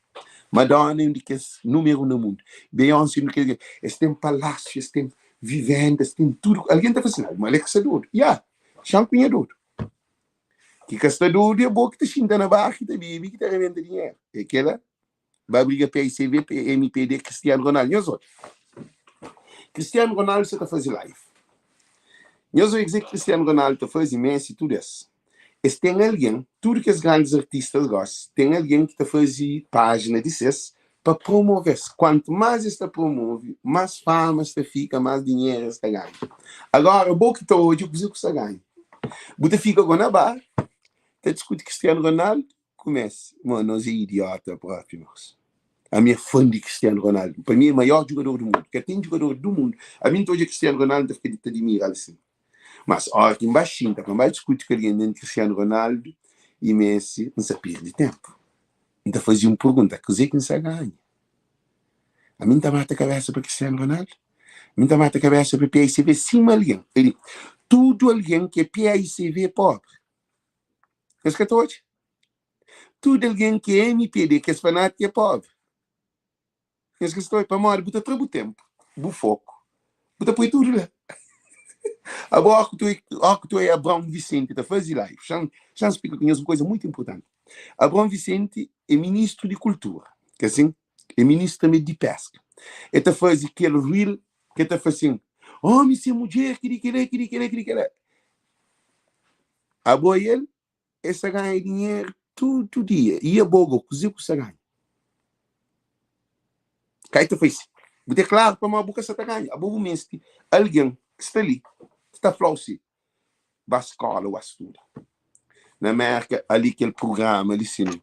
S1: Madonna é un di kes númeru un na mundu. Beyoncé é un di kes. Es ten palásiu, es ten vivenda, es ten tudu. Algen ta fla sin, ma el é ka sta dodu. Ya, xa-m ku nha dodu. Ki ka sta dodu é bo ki ta xinta na bar, ki ta bebe, ki ta rebenta dinheru. É kela. Ba briga PICV, MPD, Cristiano Ronaldo. Nhos odja. Cristiano Ronaldo sa ta faze live. Nhos odja kuzê ki Cristiano Ronaldo ta faze, Messi, tudu es. Es ten algen, tudu kes grandis artistas gosi, ten algen ki ta faze pájina di ses pa promove-s. Kuantu más es ta promove, más fama es ta fika, más dinheru es ta ganha. Agora, bo ki ta odja kuzê ku sta ganha. Bu ta fika go na bar, ta diskuti Cristiano Ronaldo ku Messi. Mo, nos é idiota propi, mos. Ami é fã di Cristiano Ronaldo. Pa mi é maior jogador do mundo. Ka ten jogador do mundo. Ami N ta odja Cristiano Ronaldo, N ta fika ta dimira-l sin. Mas ora ki N ba xinta pa N ba diskuti ku algen dentru Cristiano Ronaldo y Messi, N sa pirdi tenpu. N ta faze un pergunta, kuzê ki N sa ganha? Ami N ta mata kabesa pa Cristiano Ronaldo? Mi N ta mata kabesa pa PICV sima algen? El di, tudu algen ki é PICV é pobri. Es ka ta odja? Tudu algen ki é MPD, kes fanátiku é pobri. Nhos ka sta oi pamodi bu ta tra bu tempu, bu foku, bu ta poi tudu la. Abo ó ku tu ó ku tu oi Abraão Vicente ta fazi live, xa xa splika ku nhos un koisa muitu importanti. Abraão Vicente é ministru di kultura, ka sin? É ministru tanbe di peska. E ta fazi kel reel ke ta fla sin, omi se mudjer kili kila kili kila kili kila. Abo i el Es ta ganha dinheru tudu dia. I abo go, kuze ku sta ganha? Kai ta fai si. Bu ten klaru pamodi bu ka sta ta ganha. Abo bu meste algen ki sta li ki ta fla-u si, ba skola, ba studa. Na Merka, ali kel prugrama li si ni.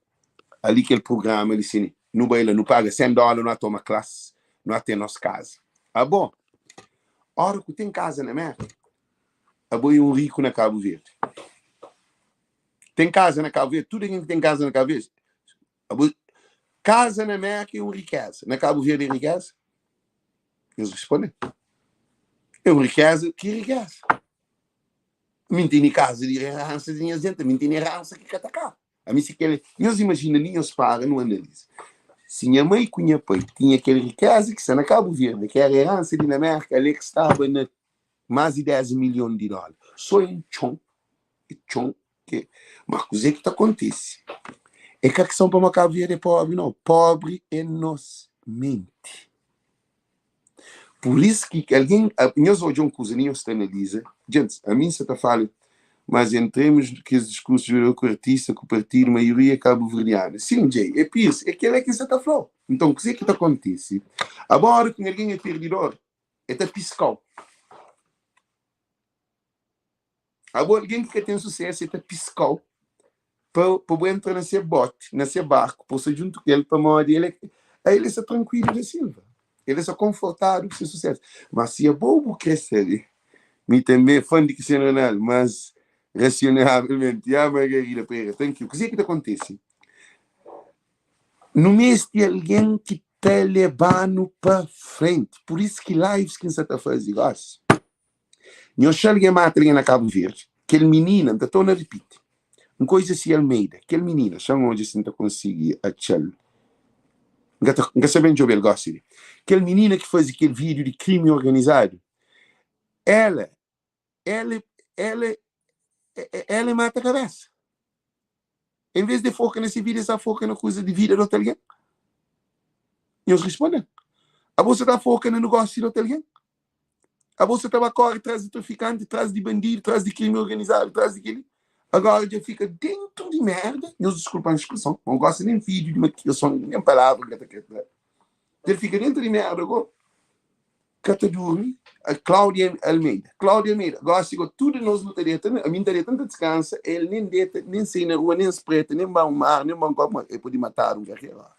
S1: Ali kel prugrama li si ni. Nu bai la, nu paga 100 dóla, nu a toma klas, nu a ten nos kaza. Abo, ora ku ten kaza na Merka, Abo é un riku na Kabu Verdi. Ten kaza na Kabu Verdi, tudu algen ki ten kaza na Kabu Verdi. Abo, kaza na Merka é un rikeza, na Kabu Verdi é rikeza? Nhos responde. É un rikeza, ki rikeza? Mi N tene kaza di eransa di nhas denti, mi N tene eransa ki ka ta kaba. Ami si kel, nhos imajina li, nhos para nu analiza. Si nha mai ku nha pai tinha kel rikeza ki sta na Kabu Verdi, ki era eransa di na Merka, ale ki staba na más di 10 milhon di dóla sô en txon, é txon ke. Má kuzê ki ta kontise é ka kiston pamodi Kabu Verdi é pobri, nau. Pobri é nos menti. Pur isu ki algen, nhos odja un kuza li, nhos ta analiza. Djentis, ami N sa ta fala, mas entremos kes diskursu di ku artista, ku partidu, maioria é kabuverdianu. Sin, Djei, é pis, é kel-la ki N sa ta fla-u. Nton, kuzê ki ta kontise? Abo, óra ki un algen é pirdidor, E ta piska-u. Abo algen ki ka ten susésu, e ta piska-u pa pa bu entra na se bóti, na se barku, pa bu sta djuntu ku el, pamodi el é el é sta trankuilu da Silva. El é sta konfortadu ku se susésu. Má si abo bu krê sabe, mi tanbe é fã di Cristiano Ronaldo, mas rasionavelmenti, ya Margarida Pereira, trankilu. Kuzê ki ta kontise? Nu meste algen ki ta leba-nu pa frenti. Pur isu ki lives ki N sa ta faze gosi, nhos xa algen mata algen na Kabu Verdi, kel minina, N ta torna ripiti, un koiza si Almeida, kel minina, xa-m odja si N ta konsigi atxa-l, N ka ta, N ka sa ben djobe-l gosi li, kel minina ki faze kel vídiu di krimi organizadu, ela, ela, ela, ela é mata kabesa. Em vez de foka na se vida, el sta foka na kuza di vida di otu algen. Nhos responde-m. Abo sa ta foka na negósiu di otu algen? Abo sa ta ba kóre tras di trafikanti, tras di bandidu, tras di krimi organizadu, tras di kel-li? Agora dja fika dentu di merda, nhos diskulpa-m spreson, ma N gosta nen vídiu di makiason, nen palavra N ka ta kre fla. Dja fika dentu di merda go. Ka ta durmi, a Cláudia Almeida, Cláudia Almeida, gosi go tudu nos nu ta deta, ami N ta deta N ta diskansa, el nen deta, nen sai na rua, nen spreta, nen ba un mar, nen ba un kopu, el pode matadu un kalker ora.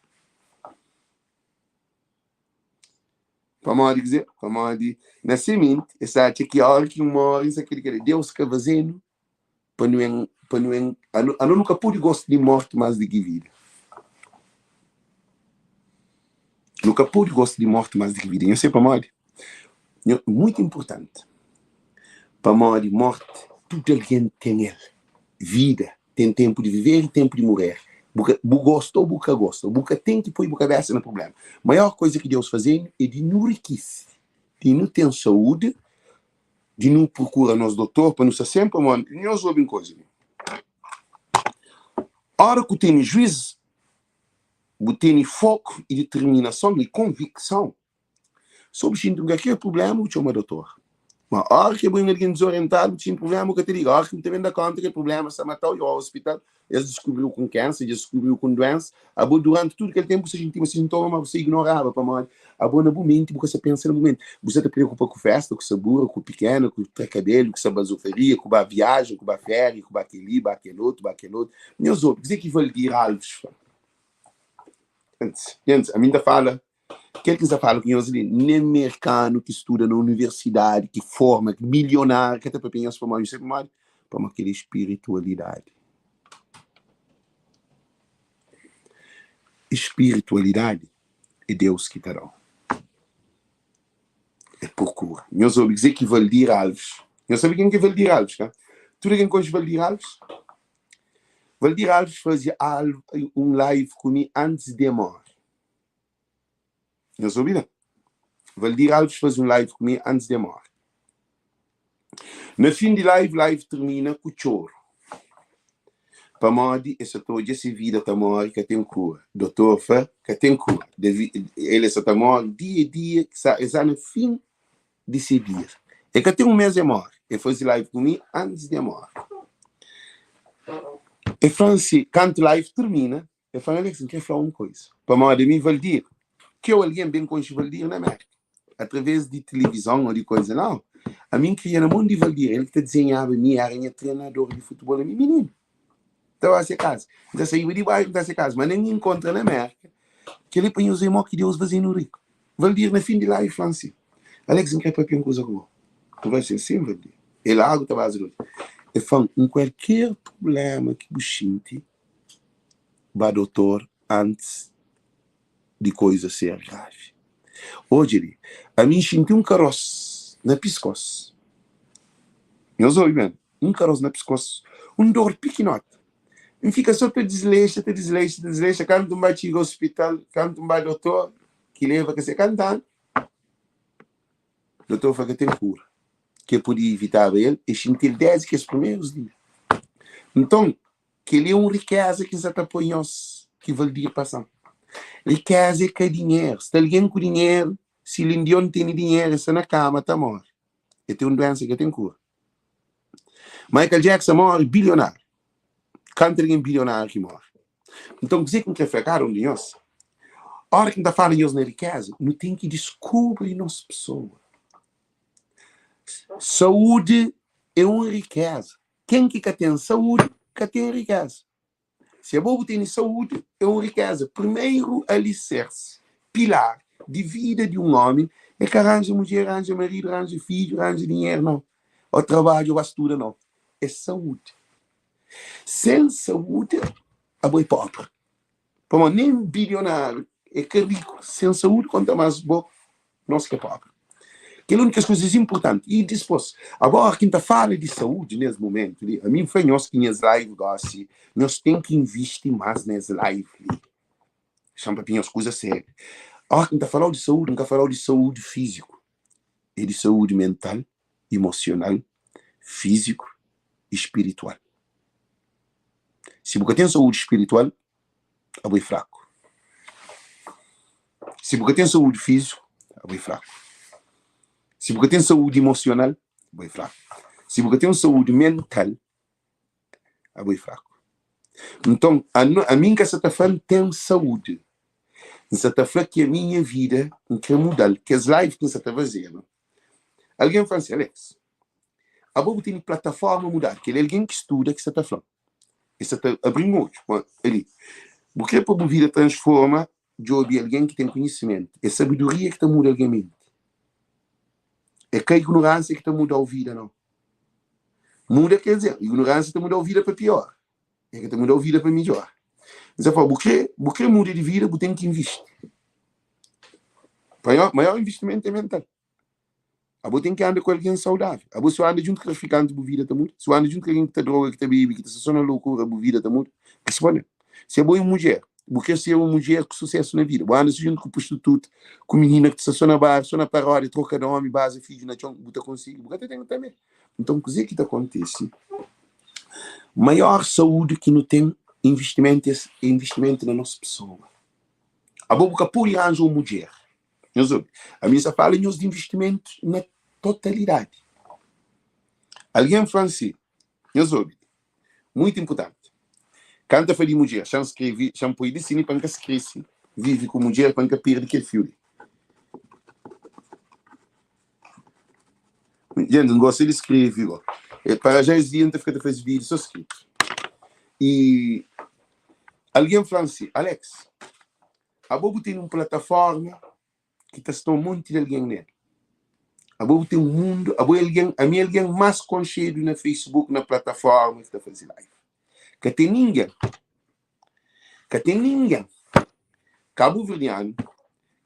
S1: Pamodi kuzê? Pamodi na se menti el sta atxa ki ora ki N móre, N sa kre kre. Deus ka faze-nu pa nu en, pa nu en, anu, anu nu ka pode gosta di morti más di ki vida. Nu ka pode gosta di morti más di ki vida. Nho sai pamodi? Nho, muito importanti. Pamodi morti tudu algen ten el. Vida ten tenpu di viver i tenpu di murer. Bu ka, bu gosta ou bu ka gosta, bu ka ten ki poi bu kabesa na prublema. Maior koiza ki Deus faze-nu é di nu rikise, di nu ten saúdi, di nu prokura nos dotor pa nu sta senpri pamodi nhos obi un koza li ora ku tene juiz bu tene foku i determinason i konvikson so bu xinti un kalker prublema bu txoma dotor. Ma óra ki bo é un algen dizorientadu, bu xinti prubléma, bu ka ta liga. Óra ki bu ta ben da kónta kel prubléma sta mata-u, i ô ospital, es diskubri-u ku un kénsa, dja diskubri-u ku un duénsa. Abo duranti tudu kel ténpu bu sta xintiba sintoma, má bu sta ignoraba pamodi abo na bu menti bu ka sta pensa na bu menti. Bu sta ta preokupa ku fésta, ku sabura, ku pikena, ku tra kabelu, ku sta bazofaria, ku ba viajen, ku ba féria, ku ba kel-li, ba kel otu, ba kel otu. Nhos obi kuzê ki Valdir Alves fla. Gentis, ami N ta fala Kel ki N sta fala ku nhos li, nen merkanu ki studa na universidadi, ki forma, ki milionáriu, ka ta papia nhos pamodi. Nhos sabe pamodi? Pamodi kel espiritualidadi. Espiritualidadi é Deus ki ta da-u. É prokura. Nhos obi kuzê ki Valdir Alves. Nhos sabe ken ki é Valdir Alves, ka? Tudu algen konxe Valdir Alves? Valdir Alves faze un live ku mi antis di e móre. Nhos obi la? Valdir Alves faze un live ku mi antis di e móre. Na fin di live, live tirmina ku txoru. Pamodi e sa ta odja se vida ta móre, ka ten kura. Dotor fla ka ten kura. El e sa ta móre dia dia, e sa na fin di se dia. E ka ten un mes e móre. E faze live ku mi antis di e móre. E fla-m si, kantu live tirmina, El fla-m, Alex, N krê fla-u un kuza. Pamodi ami, Valdir, txeu algen ben konxe Valdir na Mérka, através di tilivizon ô di kuza. Nau, ami N kria na mon di Valdir. El ki ta dizenhaba mi, éra nha trenador di futibol. Ami mininu, N ta ba se kaza. N ta saíba di bairu, N ta se kaza. Má nen N inkontra na Mérka. Kel-li pa nhos odja mó ki Deus faze-nu riku. Valdir, na fin di la, el fla-m si, Alex, N krê pâpia un kuza ku bo. N fla si, Sin, Valdir. El agu ta baza di odju. El fla-m, Un kualker prubléma ki bu xinti, ba dotor antis di koiza ser gravi. Odja li, ami N xinti un karos na piskos. Nhos obi ben, un karos na piskos, un dor pikinoti. N fika so ta dislexa, ta dislexa, ta dislexa, kantu N ba txiga ospital, kantu N ba dotor, ki leba ka se kantanu, dotor fla ka ten kura, ke podia ivitaba el, e xinti-l desdi kes primerus dia. Nton, Kel-li é un rikéza ki N sa ta poi nhos ki Valdir pasa-m. Rikéza é ka dinheru. Sta algen ku dinheru, si Lindion tene dinheru, el sta na kama ta móre. El ten un duénsa ki ka ten kura. Michael Jackson móre bilionáriu. Kantu algen bilionáriu ki móre? Nton, kuzê ki N krê fla kada un di nhos? Óra ki N ta fala nhos na rikéza, nu ten ki diskubri nos pesoa. Saúdi é un rikéza. Ken ki ka ten saúdi ka ten rikéza. Si abo bu tene saúdi é un rikéza. Primeru alisersi, pilar, di vida di un ómi é ka ranja mudjer, ranja maridu, ranja fidju, ranja dinheru, nau. Ô trabadja ô ba studa, nau. É saúdi. Sen saúdi abo é pobri. Pamodi nen bilionáriu é ka riku sen saúdi, konta más bo, nos ki é pobri. Kel un di kes kuzas inpurtanti. I dispôs, agora ki N ta fala di saúdi nes mumentu li, ami N fla nhos ki nhas live gósi, nhos ten ki invisti más nes live li. Xa-m papia nhos kuza sériu. Óra ki N ta fala-u di saúdi, N ka fala-u di saúdi fíziku, é di saúdi mental, imosional, fíziku i spiritual. Si bu ka ten saúdi spiritual, abo é fraku. Si bu ka ten saúdi fíziku, abo é fraku. Si bu ka ten saúdi emosional, abo é fraku. Si bu ka ten saúdi mental, abo é fraku. Nton, ami N ka sa ta fla N ten saúdi. N sa ta fla ki ami nha vida N kre muda-l. Kes live ki N sa ta fazeba, algen fla-m si, Alex, Abo bu tene plataforma mudadu. Kel algen ki studa ki sta ta fla-m. E sta ta abri-m odju. Ali, bu kre pa bu vida transforma, djobe algen ki ten konhisimentu. É sabedoria ki ta muda algen menti. É ka ignoránsia ki ta muda-u vida, nau. Muda ker dizer, ignoránsia ta muda-u vida pa pior. É ka ta muda-u vida pa midjor. N sta fla-u, bu kre, bu kre muda di vida, bu ten ki invisti. Maior invistimentu é mental. Abo ten ki anda ku algen saudável. Abo si bu anda djuntu ku trafikanti bu vida ta muda? Si bu anda djuntu ku algen ki ta droga, ki ta bebe, ki ta sta so na lokura bu vida ta muda? Responde-m. Si abo é un mudjer, bu kre ser un mudjer ku susésu na vida, bu anda so djuntu ku prostituta, ku minina ki ta sta so na bar, so na paródia, troka di ómi, baza fidju na txon, bu ta konsigi? Bu ka ta ten tanbe. Nton kuzê ki ta kontise? Maior saúdi ki nu ten invistimentu é invistimentu na nos pesoa. Abo bu ka pode ranja un mudjer Nhos obi, ami N sta fala nhos di investimentu na totalidadi. Algen fla-m si, Nhos obi, muitu inpurtanti, kantu ta fla di mudjer, xa-m skrebe, xa-m poi li si mi pa N ka skrese vive ku mudjer pa N ka perde kel fiu li. Djenti, N gosta di skrebe go. E para já es dia N ta fika ta faze vídiu sô skritu. I algen fla-m si, Alex, abo bu tene un plataforma ki ta sta un monti di algen nel. Abo bu ten un mundu, abo é algen, ami é algen más konxedu na Facebook, na plataforma ki ta faze live. Ka ten ningen, ka ten ningen kabuverdianu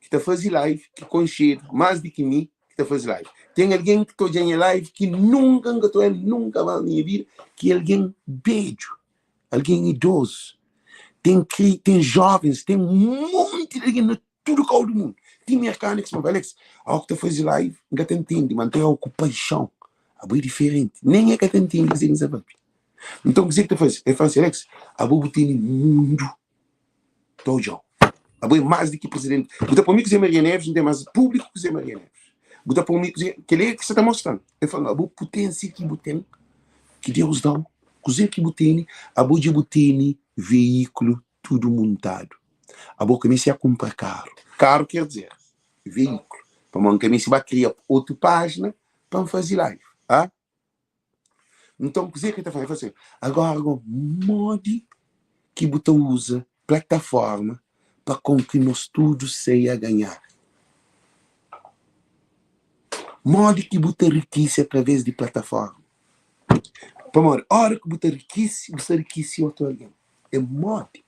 S1: ki ta faze live ki konxedu más di ki mi ki ta faze live. Ten algen ki ta odja nha live ki nunka N ka ta odja nunka más na nha vida, ki é algen bedju, algen idozu. Ten kri, ten jovens, ten monti di algen na tudu kau di mundu. Ti merkanu ki sma Alex, awo ki ta fazi live, N ka ta ntende, ma N ta obi ku paixon. Abo é diferenti. Nen e ka ta ntende kuzê ki N sta papia. Nton kuzê ki ta fazi? El fla si, Alex, abo bu tene mundu ta odjau. Abo é más di ki prizidenti. Bu ta pô mi ku Zé Maria Neves, N ten más públiku ku Zé Maria Neves. Bu ta pô mi ku Zé, kel-li é ki sa ta mostra-m. El fla-m, abo puténsia ki bu ten, ki Deus da-u, kuzê ki bu tene, abo dja bu tene veíkulu tudu muntadu. Abo ka meste kunpra karu. Karu ker dizer veíkulu. Pamodi N ka meste ba kria otu pájina pa N faze live. Ha? Nton, kuzê ki el ta fla? El fla sin, Agóra go, modi ki bu ta uza plataforma pa kon ki nos tudu sai a ganhar? Modi ki bu ta rikise através di plataforma? Pamodi óra ki bu ta rikise, bu sta rikise otu algen. É modi?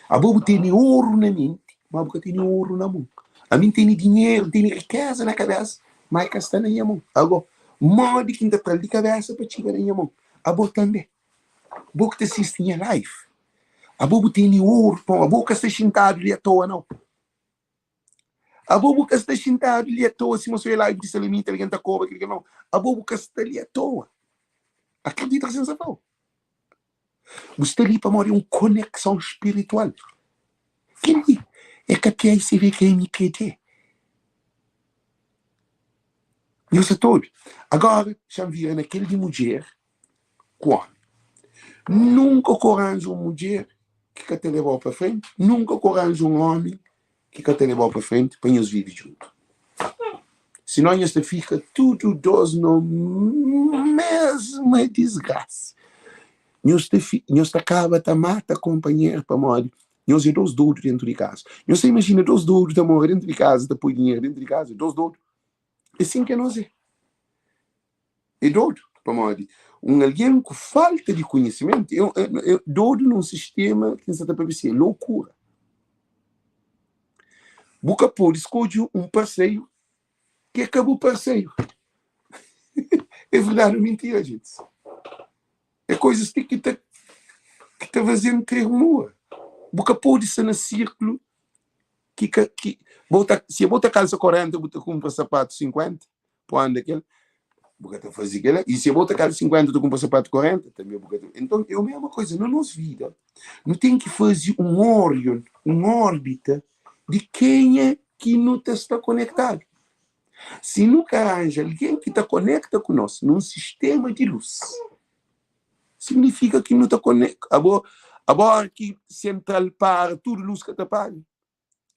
S1: Abo bu tene oru na menti, ma bu ka tene oru na mon. Ami N tene dinheru, N tene rikeza na kabesa, ma i ka sta na nha mon. Ago, modi ki N ta tra-l di kabesa pa txiga na nha mon? Abo tanbe, bo ki ta sisti nha live, abo bu tene oru, pamodi abo ka sta xintadu li atoa nau. Abo bu ka sta xintadu li atoa sima so é live di Salamita, algen ta koba kel ki nau. Abo bu ka sta li atoa. Akredita ki N sta fla-u. Bu sta li pamodi un konekson spiritual. Kel-li é ka PICVKMPD. Nhos sa ta obi? Agora, xa-m vira na kel di mudjer ku ómi. Nunka ku ranja un mudjer ki ka ta leba-u pa frenti, nunka ku ranja un ómi ki ka ta leba-u pa frenti pa nhos vive djuntu. Sinon nhos ta fika tudu dos na mesma disgrasa. Nhos ta fi, nhos ta kaba ta mata konpanheru pamodi nhos é dos dodu dentu di kaza. Nhos ta imajina dos dodu ta mora dentu di kaza, ta poi dinheru dentu di kaza? Dos dodu. É sin ki anos é. É dodu, pamodi un algen ku falta di konhisimentu é é dodu nun sistema ki N sa ta papia si, é lokura. Bu ka pode skodje un parseru ki é ka bu parseru. É verdadi ou mintira, jintis? É koizas ti ki ta ki ta faze-m tremua. Bu ka pode sta na sirkulu ki ka ki bo ta si bo ta kalsa 40 bu ta kunpra sapatu 50. Bu anda kel, bu ka ta faze kel-la. I si bo ta kalsa 50, ta kunpra sapatu 40, tanbe bu ka ta. Enton, é mesma koza na nos vida. Nu ten ki faze un orion, un órbita di kenha ki nu ta sta konektadu. Si nu ka ranja algen ki ta konekta ku nos nun sistema di lus, signifika ki nu ta konekta. Abo, abo óra ki sentral para, tudu lus ka ta paga.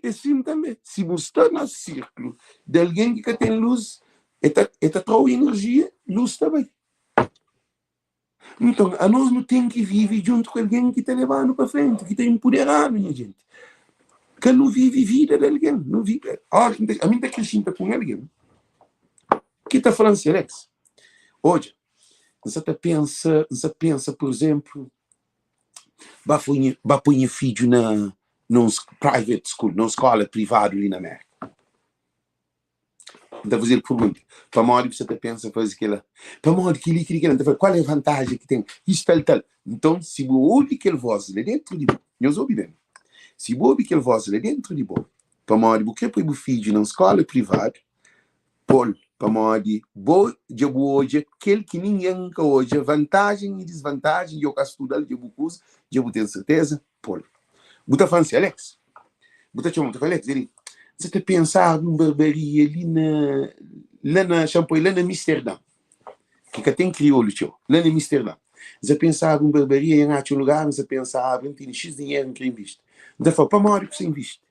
S1: É sin tanbê, si bu sta na sirklu di algen ki ka ten lus, el ta, el ta tra-u inerjia, lus ta bai. Nton, anos nu ten ki vive djuntu ku algen ki ta leba-nu pa frenti, ki ta inpudera-nu, nha jenti. Ka nu vive vida di algen, nu vive. Óras ki N ta, ami N ta kre xinta ku un algen ki ta fla-m si, Alex, odja, N sa ta pensa, N sa pensa, pur izénplu, ba poi nha, ba poi nha fidju na na un private school, na un skola privadu li na Merka. N ta faze-l pergunta, pamodi bu sa ta pensa faze kel-la? Pamodi kel-li, kel-li, kel-la. N ta fla, kual é vantaji ki ten? Istu, tal, tal. Nton, si bu obi kel vós la dentru di bo, nhos obi ben, si bu obi kel vós la dentru di bo, pamodi bu kre poi bu fidju na un skola privadu, Pô-l, pamodi bo dja bu odja kel ki ningen ka odja, vantajen i disvantajen, dja bu ka studa-l, dja bu kuza, dja bu ten serteza, pô-l. Bu ta fla-m si, Alex, bu ta txoma-m, bu ta fla, Alex, N sa ta pensa abri un barbaria li na, la na, xa-m poi, la na Amsterdã. ki ka ten kriolu txeu, la na Amisterdã. N sa pensa abri un barbaria i N atxa un lugar, N sa pensa abri, N tene xis dinheru, N kre invisti. N ta fla, pamodi ku sa invisti?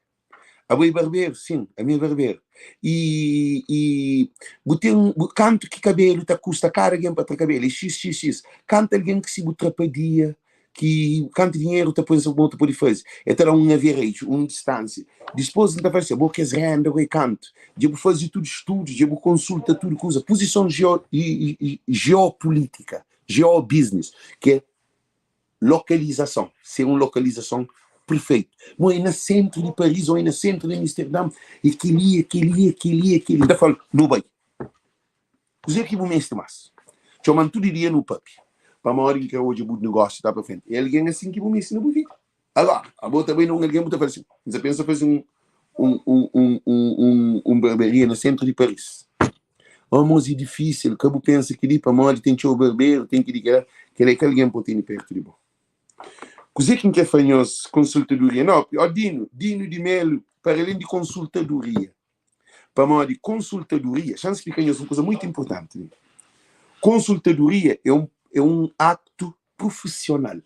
S1: Abo é barberu? Sin, ami é barberu. I, i bu ten, bu, kantu ki kabelu ta kusta kada algen pa tra kabelu? É xis, xis, xis. Kantu algen ki si bu tra pa dia, ki kantu dinheru ta poi bo ta pode faze? El ta da un average, un distánsia. Dispôs N ta fla si, abo kes renda go é kantu? Dja bu faze tudu studu, dja bu konsulta tudu kuza, puzison jeo, i, i, jeopulítika, jeobusiness, ki é Lokalizason, ser un lokalizason perfeitu. Mo é na sentru di Paris ou é na sentru di Amsterdam, é kel-li, é kel-li, é kel-li, é kel-li. N ta fla-l, nu bai. Kuzê ki bu meste más? Txoma-m tudu dia nu papia. Pamodi N kre odja bu nogósiu ta pa frenti. É algen asin ki bu meste na bu vida. Agora, abo ta bai na un algen bu ta fla sin, N sa pensa faze un un un un un un un barberia na sentru di Paris. Oh, mos, é difísil, ka bu pensa kel-li pamodi ten txeu barberu, ten kel-li, kel-la. Kel-la é ka algen pa bu tene pertu di bo. Kuzê ki N krê fla nhos, konsultadoria? Nau, ó Dinu, Dinu di Melu, para alén di konsultadoria, pamodi konsultadoria, xa-m splika nhos un kuza mutu inportanti li. Konsultadoria é un é un aktu prufisional.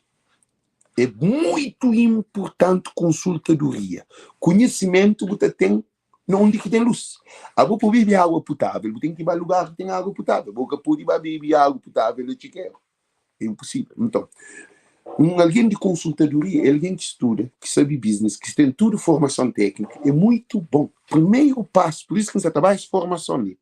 S1: É muitu inpurtanti konsultadoria. Konhisimentu bu ta ten na undi ki ten lus. Abo pa bebe agua putável, bu ten ki ba lugar ki ten agua putável. Bo ka pode ba bebe agu putável na txikeru. É inposível. Nton, un algen di konsultadoria é algen ki studa, ki sabe biznis, ki ten tudu formason tékniku. É muitu bon. Primeru pasu, pur isu ki N sa ta ba es formason li.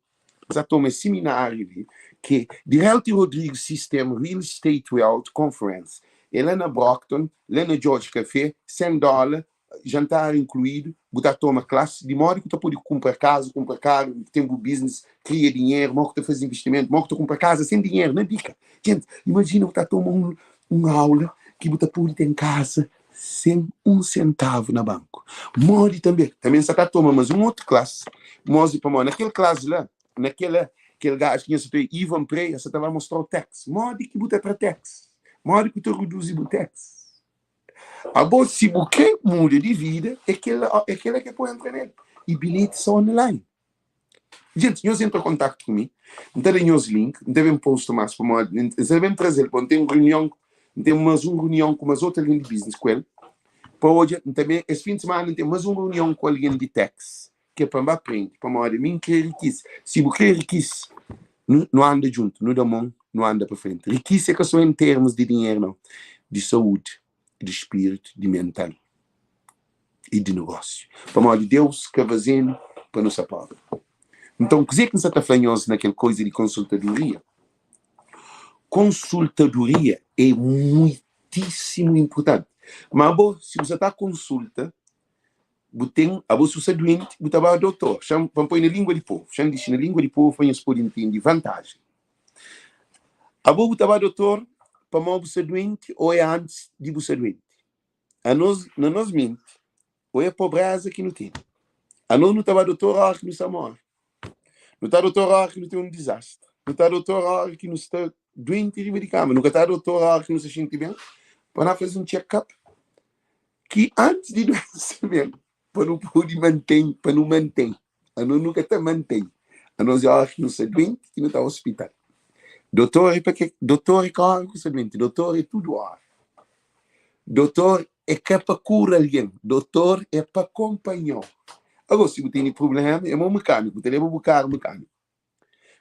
S1: N sa toma es simináriu li, ki é di Relty Rodrigues System Real Estate Wealth Conference. É la na Brockton, la na George Café, 100 dóla, jantar inkluídu, bu ta toma klasi di modi ku ta pode kunpra kaza, kunpra karu, ten bu biznis, kria dinheru, modi ku ta faze investimentu, modi ku ta kunpra kaza sen dinheru na bika. Jenti, imajina bu ta toma un un aula ki bu ta pode ten kaza sen un sentavu na banku. Modi tanbe, tanbe N sa ta toma mas un otu klasi, modi pamodi na kel klasi la, na kel kel gaju ki nha sa ta Ivan Pereira sa ta ba mostrau tax, modi ki bu ta tra tax, modi ku ta reduzi bu tax. Abo si bu kre muda di vida é kel é kela ke po entra nel e bilhete sa online. Gente, nhos entra kontaktu ku mi, N ta da nhos link, N ta ben posta mas pamodi N ta ben trazel pa N ten reunion, N ten mas un reunion ku mas otu algen di business ku el pa odja, N ta ben es fin di semana N ten mas un reunion ku algen di tax ke pa N ba prende pamodi mi N kre rikise. Si bu kre rikise nu nu anda djuntu, nu da mon, nu anda pa frenti. Rikise é ka so en termus di dinheru nau, di saúdi, di spiritu, di mental i di nogósiu. Pamodi Deus ka faze-nu pa nu sta pobri. Nton, kuzê ki N sta ta fla nhos na kel koza di konsultadoria? Konsultadoria é muitísimu inpurtanti. Má abo, si bu sta ta konsulta, bu ten, abo si bu sta duenti, bu ta ba dotor. Xa-m, pa N poi na língua di povu, xa-m dixi na língua di povu pa nhos pode ntende vantajen. Abo bu ta ba dotor pamodi bu sta duenti ô é antis di bu sta duenti? Anos, na nos menti, ô é pobreza ki nu tene. Anos nu ta ba dotor óra ki nu sta móre. Nu ta dotor óra ki nu ten un dizastri. Nu ta dotor óra ki nu sta duenti riba di kama. Nu ka ta dotor óra ki nu sta xinti ben pa na faze un check-up ki antis di duensa ben pa nu pode manten, pa nu manten. Anos nu ka ta manten. Anos é óra ki nu sta duenti ki nu ta ospital. Dotor é pa ke? Dotor é ka óra ki nu sta duenti, dotor é tudu óra. Dotor é ka pa kura algen, dotor é pa konpanhau. Agora, si bu tene prubléma, é mo mekâniku, bu ta leba bu karu mekâniku.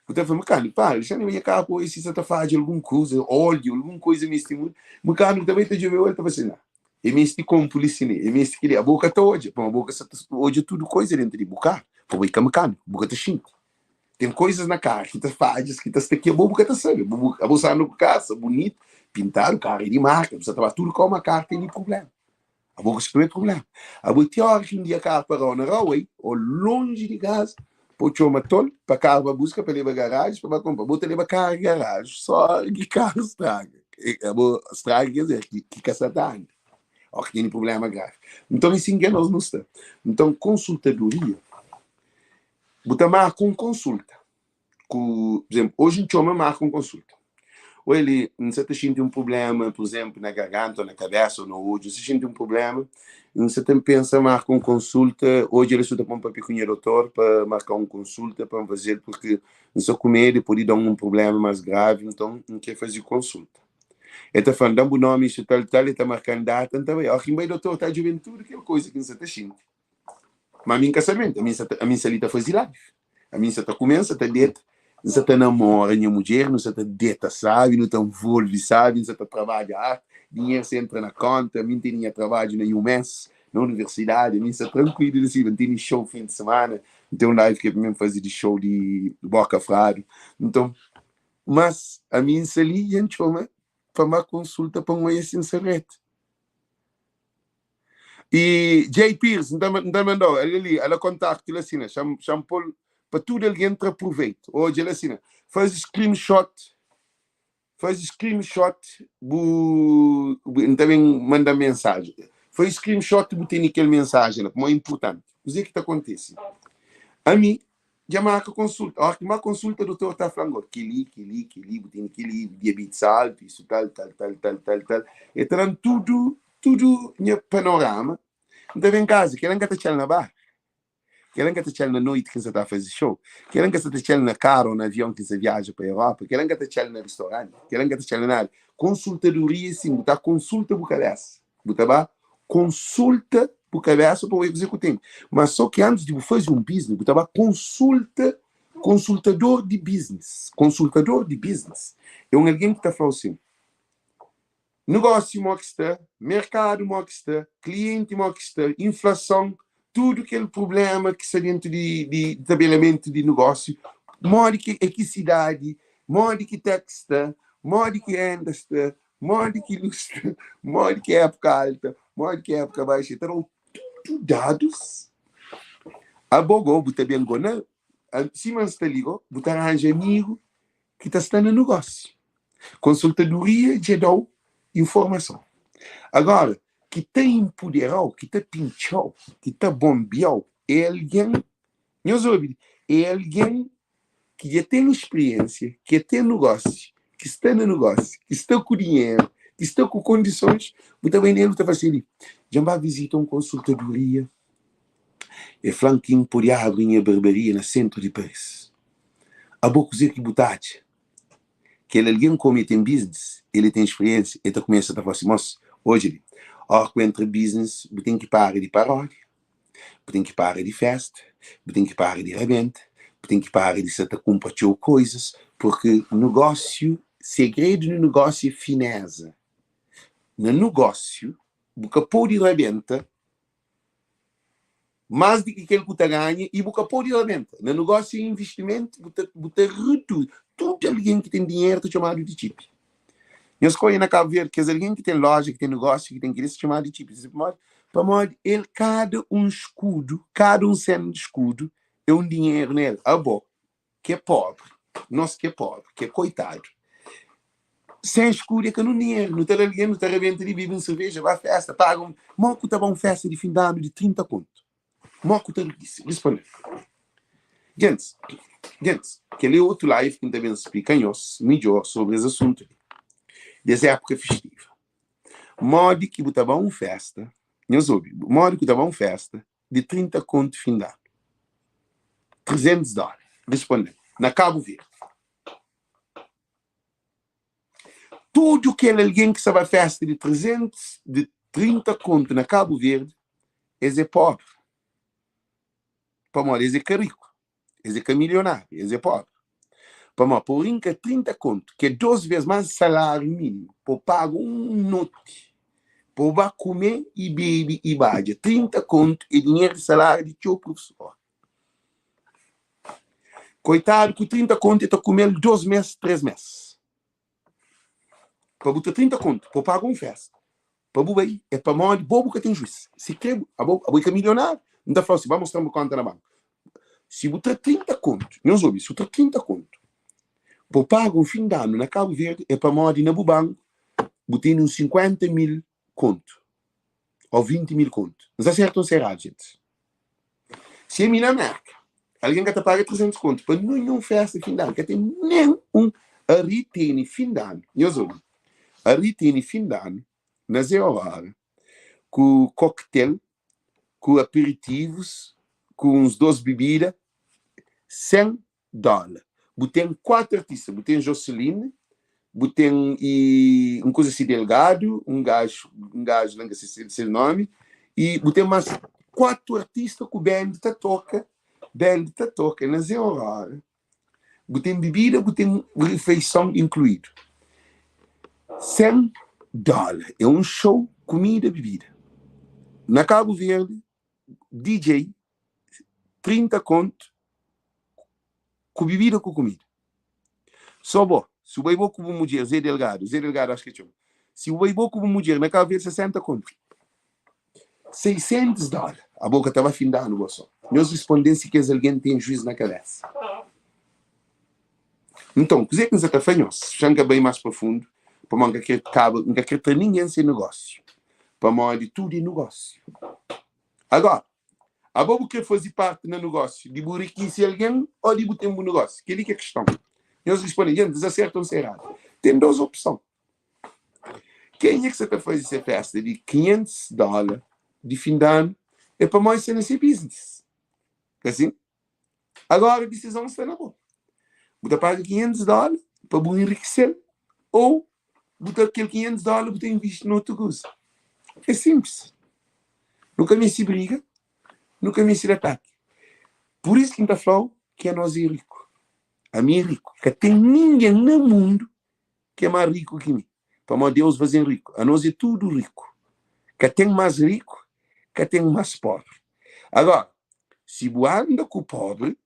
S1: Bu ta fla, mekâniku, para, dexa-m leba nha karu pa oja si sa ta fadja algun kuza, óleo, algun kuza meste muda. Mekâniku ta bai ta djobe el, ta fla si, Nau, e meste konpo li si li, e meste kili. Abo ka ta odja, pamodi bo ka sa ta odja tudu kuza dentu di bu karu, pamodi bo é ka mekâniku, bu ka ta xinti. Ten koisas na karu ki ta fadjas, ki ta sta ki abo bu ka ta sabe. Bu, bu, abo sa anda ku karu, sta bunitu, pintadu, karu é di marka, bu sa ta ba tudu kau, ma karu tene prublema. Abo ka sabe prublema. Abo ti ora ki un dia karu parau na raway o lonji di kaza, pa txoma tol pa karu ba buska, pa leba garaji, pa ba konpra. Abo ta leba karu garaji só ora ki karu straga. Abo straga ker dizer ki, ki ka sa ta anda o ki tene prublema gravi. Nton, é sin ki anos nu sta. Nton, konsultadoria Bu ta marka un konsulta ku, por exemplo, oji N txoma marka un konsulta. Oi li, N sa ta xinti un prubléma, pur izénplu, na garganta ô na kabésa ô na odju, N sa xinti un prubléma, N sa ta pensa marka un konsulta, odja li su ta pô-m papia ku nha dotor pa marka un konsulta pa N faze-l purki N sta ku medu e pode da-m un prubléma más gravi, nton N krê faze konsulta. El ta fla-m, da-m bu nómi, isu tal, tal, el ta marka-m data, N ta bai. Óki N bai, dotor ta djobe-m tudu kel kuza ki N sa ta xinti. Ma ami N ka sabe, ami N sa ta, ami N sa li ta faze live. Ami N sa ta kume, N sa ta deta, N sa ta namora nha mudjer, nu sa ta deta sabi, nu ta nvolve sabi, N sa ta trabadja arte, dinheru sa entra na konta, ami N tene nha trabadju na UMS, na universidadi, ami N sa trankuilu di si, N tene show fin di semana, N ten un live ki é pa mi faze di show di boka fradu. Nton, mas ami N sa li, dja N txoma pa N ba konsulta pa N oia si N sa reta. E Jay Pires, N ta N ta mandau, ala li, ala kontaktu la sina, xa xa N pol pa tudu algen tra pruveito. Odja la sina, faze screenshot, faze screenshot bu, bu N ta ben manda mensajen. Faze screenshot bu tene kel mensajen la, pamodi é inpurtanti. Kuzê ki ta kontise? Ami Dja marka konsulta. Óra ki marka konsulta, dotor ta fla-m go, kel-li, kel-li, kel-li, bu tene kel-li, diabitis altu, isu tal, tal, tal, tal, tal, tal. El ta da-m tudu, tudu nha panorama. N ta ben kaza, kel-la N ka ta txal na bar, kel-la N ka ta txal na noiti ki N sa ta faze show, kel-la N ka sa ta txal na karu ô na avion ki N sa viaja pa Europa, kel-la N ka ta txal na ristoranti, kel-la N ka ta txal na nada. Konsultadoria é sin, bu ta konsulta bu kabésa. Bu ta ba konsulta bu kabesa pa oia kuze ku ten. Ma so ki antis di bu faze un biznis, bu ta ba konsulta konsultador di biznis. Konsultador di biznis é un algen ki ta fla-u sin, negósiu mo ki sta, merkadu mo ki sta, klienti mo ki sta, inflason, tudu kel prubléma ki sta dentu di di tabelamentu di negósiu, modi ki é ki sidadi, modi ki tax sta, modi ki renda sta, Modi ki nu sta, modi ki é époka alta, modi ki é époka baixa, ta da-u tudu dadus. Abo go, bu ta ben go na, sima N sta li go, bu ta ranja amigu ki ta sta na nugósiu. Konsultadoria dja da-u informason. Agora, ki ta inpudera-u, ki ta pintxa-u, ki ta bonbia-u, é algen, nhos obi, é algen ki dja ten spiriénsia, ki dja ten nugósiu, ki sta na nugósiu, ki sta ku dinheru, ki sta ku kondisons, bu ta bai nel bu ta fla si, Dja N ba vizita un konsultadoria, el fla-m ki N pode abri nha barbaria na séntru di Paris. Abo kuzê ki bu ta atxa? Kel algen komu el ten biznis, el ten spiriénsia, el ta kumesa ta fla si, Mos, odja li, óra ku entra biznis bu ten ki para di paródia. Bu ten ki para di festa, bu ten ki para di rabenta, bu ten ki para di sa ta kunpra txeu koizas, purki nugósiu, segredu di nugósiu é fineza. Na nugósiu, bu ka pode rabenta más di ki kel ku ta ganha i bu ka pode rabenta. Na nugósiu é investimentu, bu ta bu ta reduzi. Tudu algen ki ten dinheru ta txomadu di txipi. Nhos konhe na Kabu Verdi kes algen ki ten loja, ki ten negósiu, ki ten kel-li, es txomadu di txipi. Pamodi? Pamodi el kada un skudu, kada un sén di skudu é un dinheru na el. Abo ki é pobri, nos ki é pobri, ki é koitadu, sen skudu é ka nun dinheru. Nu ta da algen, nu ta rabenta di bibi un serveja, ba festa, paga un. Mo ku ta ba un festa di fin di anu di 30 kontu? Mo ku ta responde? Gentis, gentis, kel é otu live ki N ta ben splika nhos midjor sobri es asuntu li, des épuka festiva. Modi ki bu ta ba un festa, nhos obi, modi ku ta ba un festa di 30 kontu fin di anu? 300 dóla. Responde-m, na Kabu Verdi. Tudu kel algen ki sta ba festa di 300, di 30 kontu na Kabu Verdi, es é pobri. Pamodi es é ka riku, es é ka milionáriu, es é pobri. Pamodi pa bu rinka 30 kontu, ki é dos vez más saláriu mínimu, pa bu paga un noti, pa bu ba kume i bebe i badja, 30 kontu é dinheru di saláriu di txeu profesor. Koitadu ku 30 kontu e ta kume-l dos mes, tres mes. Pa bu ta 30 kontu, pa bu paga un festa, pa bu bai, é pamodi bo bu ka ten juis. Si kre bu, abo, abo é ka milionáriu, N ta fla-u si, ba mostra-m bu konta na banku. Si bu tra 30 kontu, nhos obi, si bu tra 30 kontu, pa bu paga un fin di anu na Kabu Verdi, é pamodi na bu banku bu tene uns 50 mil kontu, ô 20 mil kontu. N sta sertu ô N sta eradu, gentis? Si é mi na Merka, algen ka ta paga 300 kontu pa ninhun festa fin di anu, ka ten nen un. Ari tene fin di anu, nhos obi, Ari tene fin di anu na Zé Aurora ku koktel, ku aperitivus, ku uns dos bibida, 100 dóla. Bu ten 4 artista, bu ten Joseline, bu ten i un kuza si Delgado, un gaju, un gaju la N ka se se nomi, i bu ten mas 4 artista ku band ta toka, band ta toka na Zé Aurora. Bu ten bibida, bu ten rifeison inkluidu. 100 dóla é un show, kumida, bibida. Na Kabu Verdi, DJ, 30 kontu ku bibida ku kumida. Só bo, si bu bai bo ku bu mudjer, Zé Delgado, Zé Delgado acho ki é txoma. Si bu bai bo ku bu mudjer na Kabu Verdi, 60 kontu. 600 dóla. Abo ka ta ba fin di anu bo só. Nhos responde-m si kes algen ten juís na kabésa. Nton, kuzê ki N sa ta fla nhos? Xa N ka bai más pa fundu, pamodi N ka krê kaba, N ka krê tra ningen se nogósiu, pamodi tudu é nogósiu. Agora, abo bu krê faze párti na nogósiu di bu rikise algen ô di bu ten bu nogósiu? Kel-li ki é kiston. Nhos responde, Dja N ta sertu ô N sta eradu? Ten dôs opson. Kenha ki sa ta faze se festa di 500 dóla di fin di anu é pamodi sta na se business. Ka sin? Agora disizon sta na bo. Bu ta paga 500 dóla pa bu enrikisel ou bu ta kel 500 dóla bu ta invisti na otu kuza. É simples. Nu ka meste briga, nu ka meste da ataki. Pur isu ki N ta fla-u ki anos é riku. Ami é riku. Ka ten ningen na mundu ki é más riku ki mi, pamodi Deus faze-m riku. Anos é tudu riku. Ka ten más riku, ka ten más póbri. Agora, si bu anda ku póbri,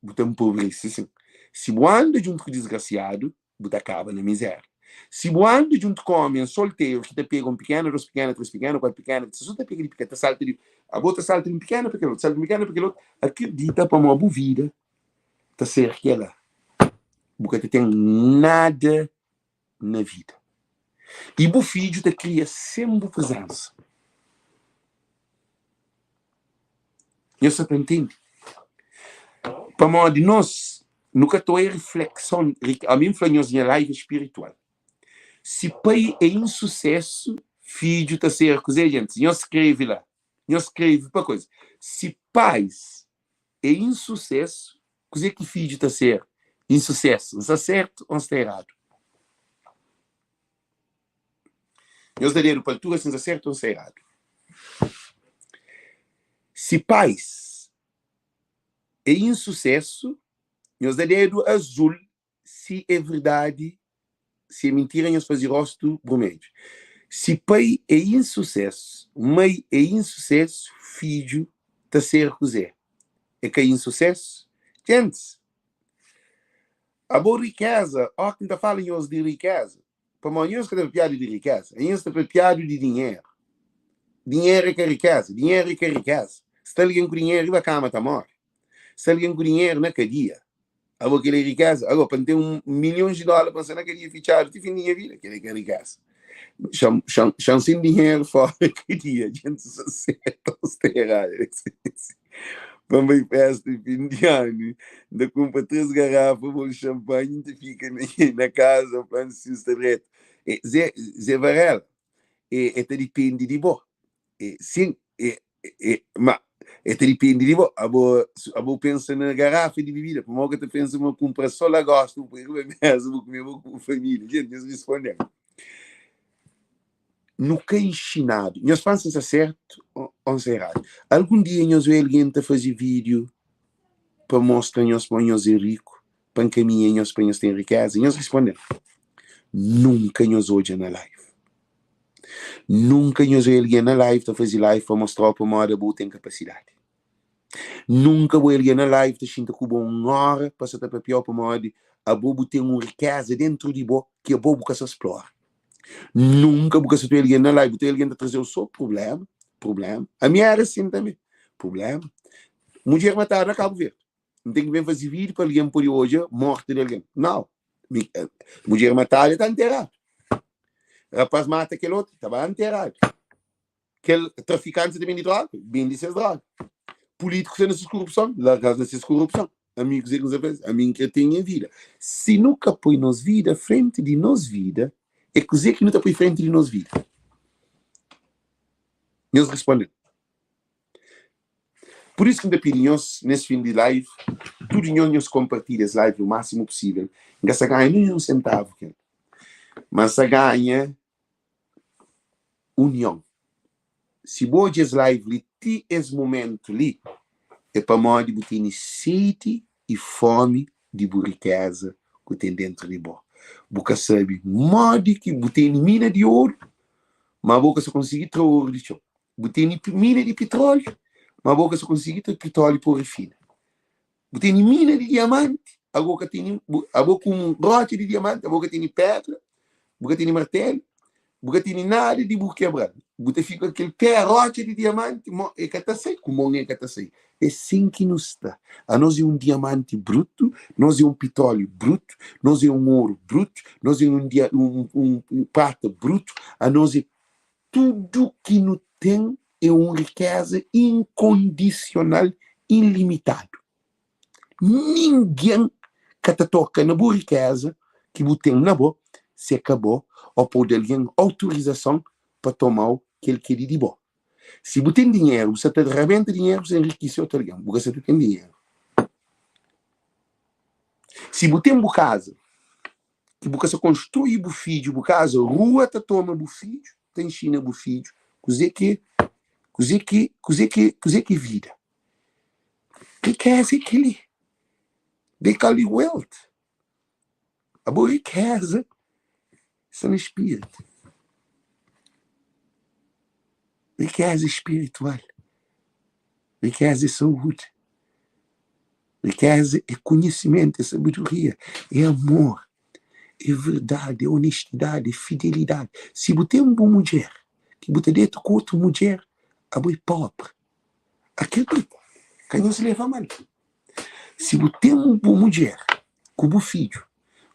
S1: bu ta npobrese sin. Si bu anda djuntu ku disgrasiadu, bu ta kaba na mizéria. Si bu anda djuntu ku ómi solteru ki ta pega un pikena, dos pikena, três pikena, kuatu pikena, ki ta so ta pega di pikena, ta salta di, abo ta salta di un pikena pa kel otu, salta di un pikena pa kel otu, akredita pamodi bu vida ta ser kela. Bu ka ta ten nada na vida. I bu fidju ta kria sen bu prezensa. Nhos sa ta ntende? Pamodi nos nu ka ta oia riflekson, ami N fla nhos nha live é spiritual. Si pai é insusesu, fidju ta ser kuzê, gentis? Nhos skreve la, nhos skreve pa koisa. Si pais é insusesu, Kuzê ki fidju ta ser insusesu? N sta sertu ô N sta eradu? Nhos da dedu pa altura si N sta sertu ô N sta eradu. Si pais é insusesu, nhos da dedu azul si é verdadi Si é mintira nhos faze rostu brumedju Si pai é insusesu, mai é insusesu Fidju ta ser kuzê? É ka insusesu? Djentis, abo rikeza, óki N ta fala nhos di rikeza Pamodi nhos ka ta papiadu di rikeza, nhos ta papiadu di dinheru Dinheru é ka rikeza, dinheru é ka rikeza Si ta algen ku dinheru riba kama ta móre Si algen ku dinheru na kadia Abo kel é rikeza? Ago pa N ten un milhons di dóla pa N sta na kadia fitxadu ti fin di nha vida, kel é ka rikeza. Xa-m, xa-m, xa-m sen dinheru fora kadia, djenti sa serta ô sta eradu. Pa N bai festa di fin di anu, N ta kunpra 3 garafa bom di xanpanhi, N ta fika na, na kaza fla-m si N sta dretu. E, Zé, Zé Varela, e, e ta dipende di bo. E, sin, e, e, ma e ta dipende di bo. Abo, abo pensa na garafa di bibida, pamodi ka ta pensa ma kunpra so lagosta, bu poi riba mesa, bu kume bo ku bu familia. Gente, nhos responde-m. Nu ka inxinadu. Nhos fla-m si N sta sertu o N sta eradu. Algun dia nhos obi algen ta faze vídiu pa mostra nhos ma nhos é riku, pa nkaminha nhos pa nhos ten rikeza? Nhos responde-m. Nunka nhos odja na live. Nunka nhos obi algen na live ta faze live pa mostrau pamodi abo ten kapasidadi. Nunka bu obi algen na live ta xinta ku bo un ora pa sa ta papiau pamodi abo bu ten un rikeza dentru di bo ki abo bu ka sa splora. Nunka bu ka sa ta obi algen na live, bu ta obi algen ta trazeu so prublema, prublema. Ami era asin tanbe, prublema. Mudjer matadu na Kabu Verdi. N ten ki ben faze vídeo pa algen pode odja morte di algen. Nau. Mi, eh, mudjer matadu ta nteradu. Rapaz mata kel otu, ta ba nteradu. Kel trafikanti ta bende droga, bende ses droga. Polítiku sta na ses korupson, larga-s na ses korupson. Ami kuzê ki N sta fla? Ami N krê ten nha vida. Si nu ka poi nos vida frenti di nos vida, é kuzê ki nu ta poi frenti di nos vida? Nhos responde-m. Pur isu ki N ta pidi nhos, nes fin di live, tudu nhos, nhos konpartilha es live o másimu pusível. N ka sta ganha ninhun sentavu kel, ma N sta ganha union. Si bu odja es live li ti es mumentu li, é pamodi bu tene sedi i fomi di bu rikeza ku ten dentru di bo. Bu ka sabe modi ki bu tene mina di oru, ma bo ka sa konsigi tra oru di txon. Bu tene mina di pitróliu, ma bo ka sa konsigi tra pitróliu pa rifina. Bu tene mina di diamanti, abo ka tene, abo ku un rotxa di diamanti, abo ka tene pedra, bu ka tene martelu, bu ka tene nada di bu kebral. Bu ta fika kel pé rotxa di diamanti, mo e ka ta sai, ku mon e ka ta sai. É sin ki nu sta. Anos é un diamanti brutu, nos é un pitróliu brutu, nos é un oru brutu, nos é un, un, un, un prata brutu, anos é Tudu ki nu ten é un rikéza inkondisional ilimitadu. Ningen ka ta toka na bu rikéza ki bu ten na bo si é ka bo ô pa bu da algen autorizason pa toma-u kel ki é di di bo. Si bu ten dinheru, bu sa ta rabenta dinheru, bu sa enrikise otu algen, bu ka sa ta ten dinheru. Si bu ten bu kaza, ki bu ka sa konstrui bu fidju bu kaza, rua ta toma bu fidju, ta inxina bu fidju kuze ki kuze ki kuze ki kuze ki vida. Rikeza é keli. They call it wealth. Abo rikeza sta na spiritu. Rikeza é spiritual. Rikeza é saúde. Rikeza é konhisimentu, é sabedoria, é amor, é verdadi, é onestidadi, é fidelidadi. Si bu ten bu mudjer ki bu ta deta ku otu mudjer, abo é pobri. Akredita, ka nhos leva mal. Si bu ten bu mudjer ku bu fidju,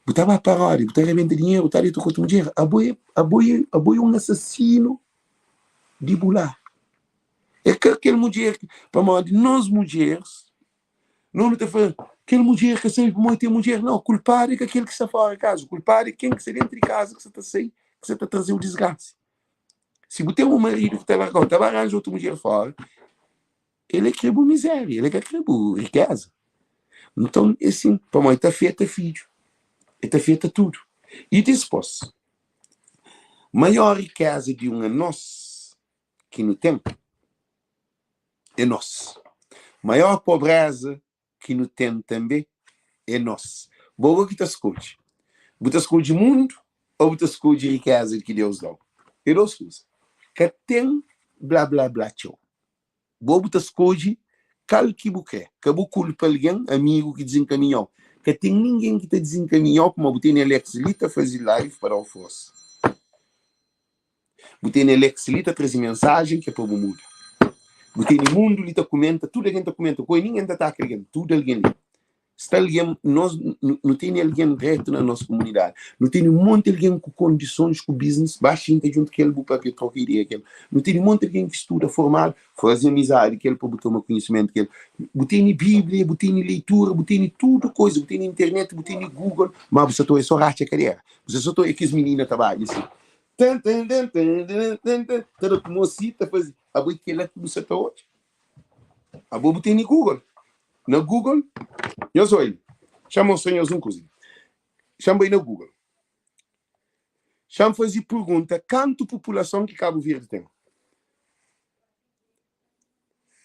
S1: bu ta ba pa roda, bu ta rebenta dinheru, bu ta deta ku otu mudjer, abo é, abo é, abo é un asasinu di bu lar. É ka kel mudjer ki, pamodi nos mudjeris, nos nu ta fla, kel mudjer ka sabe pamodi ten mudjer. Nau, kulpadu é ka kel ki sta fora di kaza, kulpadu é ken ki sta dentru di kaza ki sta ta sai, ki sta ta traze-u disgrasa. Si bu ten un maridu ki ta larga-u, ta ba ranja otu mudjer fora, el é kre bu mizéria, el é ka kre bu rikeza. Nton, é sin, pamodi ta afeta fidju, e ta afeta tudu. I dispôs, maior rikeza di un anos ki nu ten é nos. Maior pobreza ki nu ten tanbe é nos. Bo bo ki ta skodje. Bu ta skodje mundu ô bu ta skodje rikeza ki Deus da-u? É dos kuza. Ka ten bla bla bla txeu. Bo bu ta skodje kal ki bu kre. Ka bu kulpa algen, amigu ki dizenkaminha-u. Ka ten ningen ki ta dizenkaminha-u pamodi bu tene Alex li ta faze live pa da-u forsa. Bu tene Alex li ta traze mensajen ki é pa bu muda. Bu tene mundu li ta kumenta, tudu algen ta kumenta ku el, ningen ta ataka algen, tudu algen li. Sta algen, nos, nu tene algen retu na nos komunidadi. Nu tene un monti algen ku kondisons, ku biznis, ba xinta djuntu ku el, bu papia, troka ideia ku el. Nu tene monti algen ki studa, formadu, faze amizadi ku el pa bu toma konhisimentu ku el. Bu tene Bíblia, bu tene leitura, bu tene tudu koza, bu tene internet, bu tene Google, ma bu sa ta oia so ratxa kadera. Bu sa so ta oia kes minina ta badja si. Tan, tan, tan, tan, tan, tan, tan, ta da ku mô si, ta faze. Abo é kela ki bu sa ta odja. Abo bu tene Google. Na Google, nhos oi, xa mostra nhos un kuza. Xa bai na Google. Xa faze pergunta kantu populason ki Kabu Verdi ten.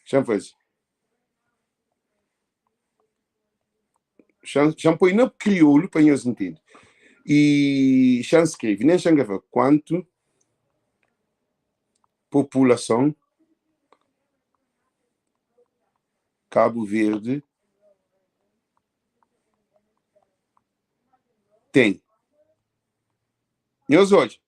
S1: Xa faze. Xa N poi na kriolu pa nhos ntende. I xa N skrebe, nen xa N ka fla kuantu populason Kabu Verdi ten. Nhos odja.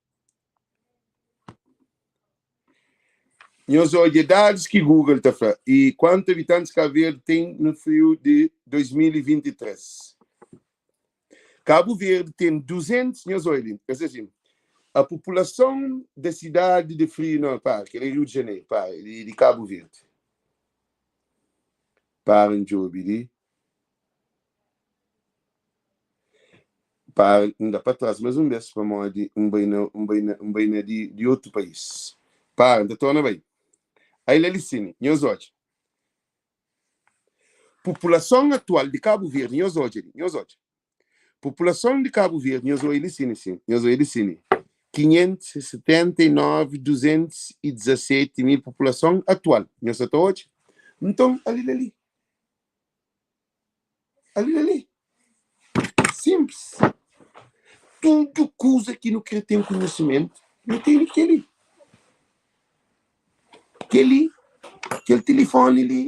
S1: Nhos odja dadus ki Google ta fla i kuantu abitantis Kabu Verdi ten na friu di 2023. Kabu Verdi ten 200, nhos odja li, es asin, a populason da sidadi di Frio, não, para, kel é Riu di Janeiro, para, di, di Kabu Verdi. Para N djobe li. Para, N da pa tras más un bês pamodi N bai na, N bai na, N bai na di, di otu país. Para, N ta torna bai. Ai la li sin, nhos odja. Populason atual di Kabu Verdi, nhos odja li, nhos odja. Populason di Kabu Verdi, nhos odja li sin, sin, nhos odja li sin. 579 217 mil populason atual. Nhos sa ta odja? Nton, ali la li. Ali la li. Sinplis. Tudu kuza ki nu kre ten konhisimentu, nu tene kel-li. Kel-li, kel tilifoni li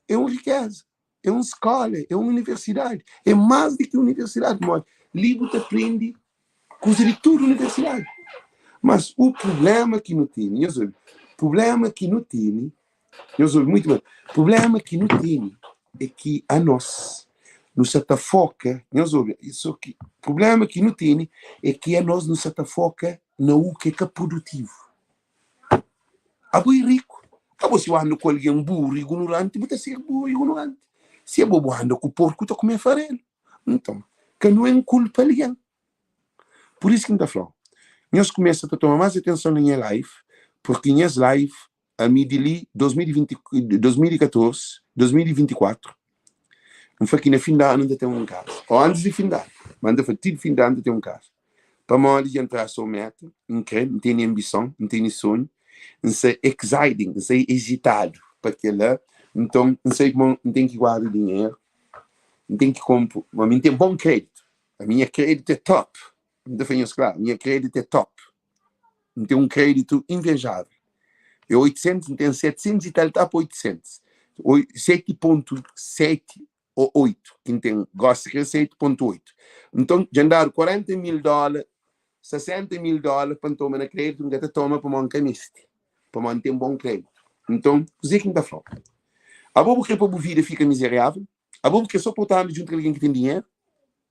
S1: é un rikéza, é un skóla, é un universidadi, é más di ki universidadi, pamodi li bu ta prende kuza di tudu universidadi. Mas u prubléma ki nu tene, nhos obi, prubléma ki nu tene Nhos obi muitu ben. Prublema ki nu tene é ki anos nu sa ta foka, nhos obi, so ki prublema ki nu tene é ki anos nu sa ta foka na u ki é ka produtivu. Abo é riku, abo si bu anda ku algen buru ignoranti, bu ta ser buru ignoranti. Si abo bu anda ku porku, ta kume farelu. Nton, ka nu enkulpa algen. Pur isu ki N ta fla-u, nhos kumesa ta toma más atenson na nha live, purki nhas live Ami di li 2020, 2014, 2024, N fla ki na fin di anu N ta ten un kaza. Ô antis di fin di anu, ma N ta fla ti di fin di anu N ta ten un kaza. Pamodi dja N trasa un meta, N kre, N tene anbison, N tene sonhu, N sta exciting, N sta exitadu pa kel-la. Nton, N sabe ma N ten ki guarda dinheru, N ten ki konpo, ma mi N ten bon kreditu. Ami nha kreditu é top. N ta fla nhos klaru, nha kreditu é top. N ten un kreditu invejavel. É 800, N ten 700 i tal ta pa 800. 7.7 ô 8 ki N ten gosi ki é 7.8. Nton, dja N dadu 40 mil dóla, 60 mil dóla pa N toma na kreditu, N ka ta toma pamodi N ka meste, pamodi N ten bon kreditu. Nton, kuzê ki N ta fla-u? Abo bu krê pa bu vida fika mizeriável? Abo bu krê sô pa bu ta anda djuntu ku algen ki ten dinheru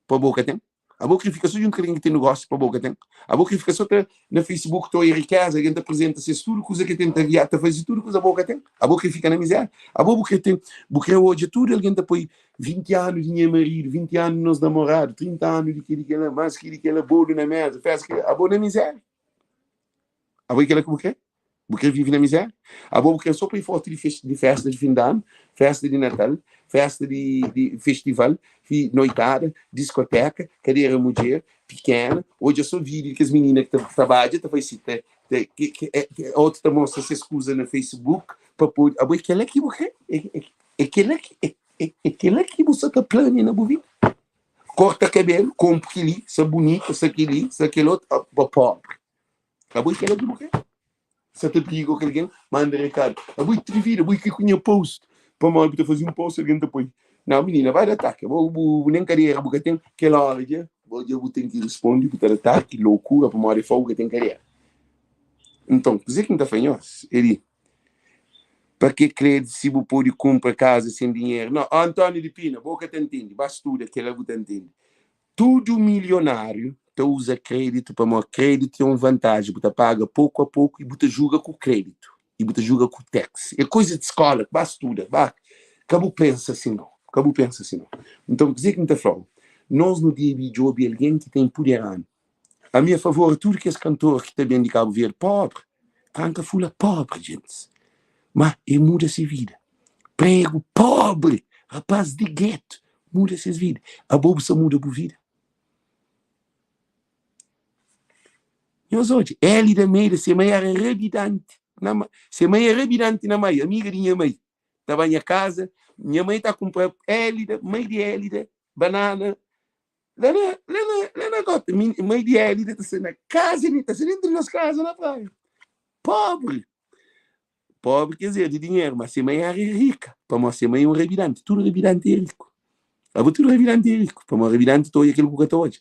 S1: pa bo ka ten? Abo kre fika so djuntu ku algen ki ten nogósiu pa bo ka ten? Abo kre fika so ta na Facebook ta oia rikeza, algen ta aprizenta ses tudu kuza ke ten ta via ta faze tudu kuza bo ka ten? Abo kre fika na mizéria? Abo bu kre ten bu kre odja tudu algen ta poi 20 anu di nha maridu, 20 anu di nos namoradu, 30 anu di keli kela, mas keli kela, bolu na meza, festa kela, abo na mizéria? Abo é kela ki bu kre? Bu kre vive na mizéria? Abo bu kre so poi fotu di di festa di fin di anu, festa di Natal, festa di di festival, fi noitada, diskoteka, kadera mudjer, pikena, odja so vídiu di kes minina ki ta trabadja ta fai si ta ta ki ki ki otu ta mostra ses kuza na Facebook pa pode abo é kela ki bu kre? É é é kela ki é é kela ki bu sa ta plania na bu vida? Korta kabelu, konpo keli, sa bunitu, sa keli, sa kel otu, abo pobri. Abo é kela ki bu kre? Sa ta briga ku algen, manda rekadu. Abo é trivida, abo é kre ku nha post. Pamodi bu ta faze un post, algen ta poi. Nau, minina, bai da ataki. Abo bu nen kadera bu ka ten. Kel ora dja, bo dja bu ten ki risponde, bu ta da ataki, lokura, pamodi é fla bu ka ten kadera. Nton, kuzê ki N ta fla nhos é li, pa ke kredi si bu pode kunpra kaza sen dinheru? Nau, António di Pina, bo ka ta ntende. Ba studa, kel-la bu ta ntende. Tudu milionáriu ta uza kreditu pamodi kreditu é un vantaji, bu ta paga poku a poku i bu ta juga ku kreditu i bu ta juga ku tax. É koiza di skola, ba studa, ba ka bu pensa si nau, ka bu pensa si nau. Nton kuzê ki N ta fla-u, nos nu debe djobe algen ki ta inpudera-nu. Ami a favor di tudu kes kantor ki ta ben di Kabu Verdi pobri, tranka fula pobri djentis, ma e muda se vida. Pregu pobri, rapaz di getu muda ses vida. Abo bu sa muda bu vida? Nhos odja, Elida Almeida, se mai era rabidanti na mai, se mai era rabidanti na mai, amiga di nha mai, ta ba nha kaza, nha mai ta kunpra Elida, mai di Elida, banana, la na, la na, la na gota, mai di Elida ta sta na kaza, ta sta dentru di nos kaza na praia. Pobri! Pobri quer dizer di dinheru, ma se mãe era rika, pamodi se mãe é un rabidanti, tudu rabidanti é riku. Abo tudu rabidanti é riku, pamodi rabidanti ta odja kel ku ka ta odja.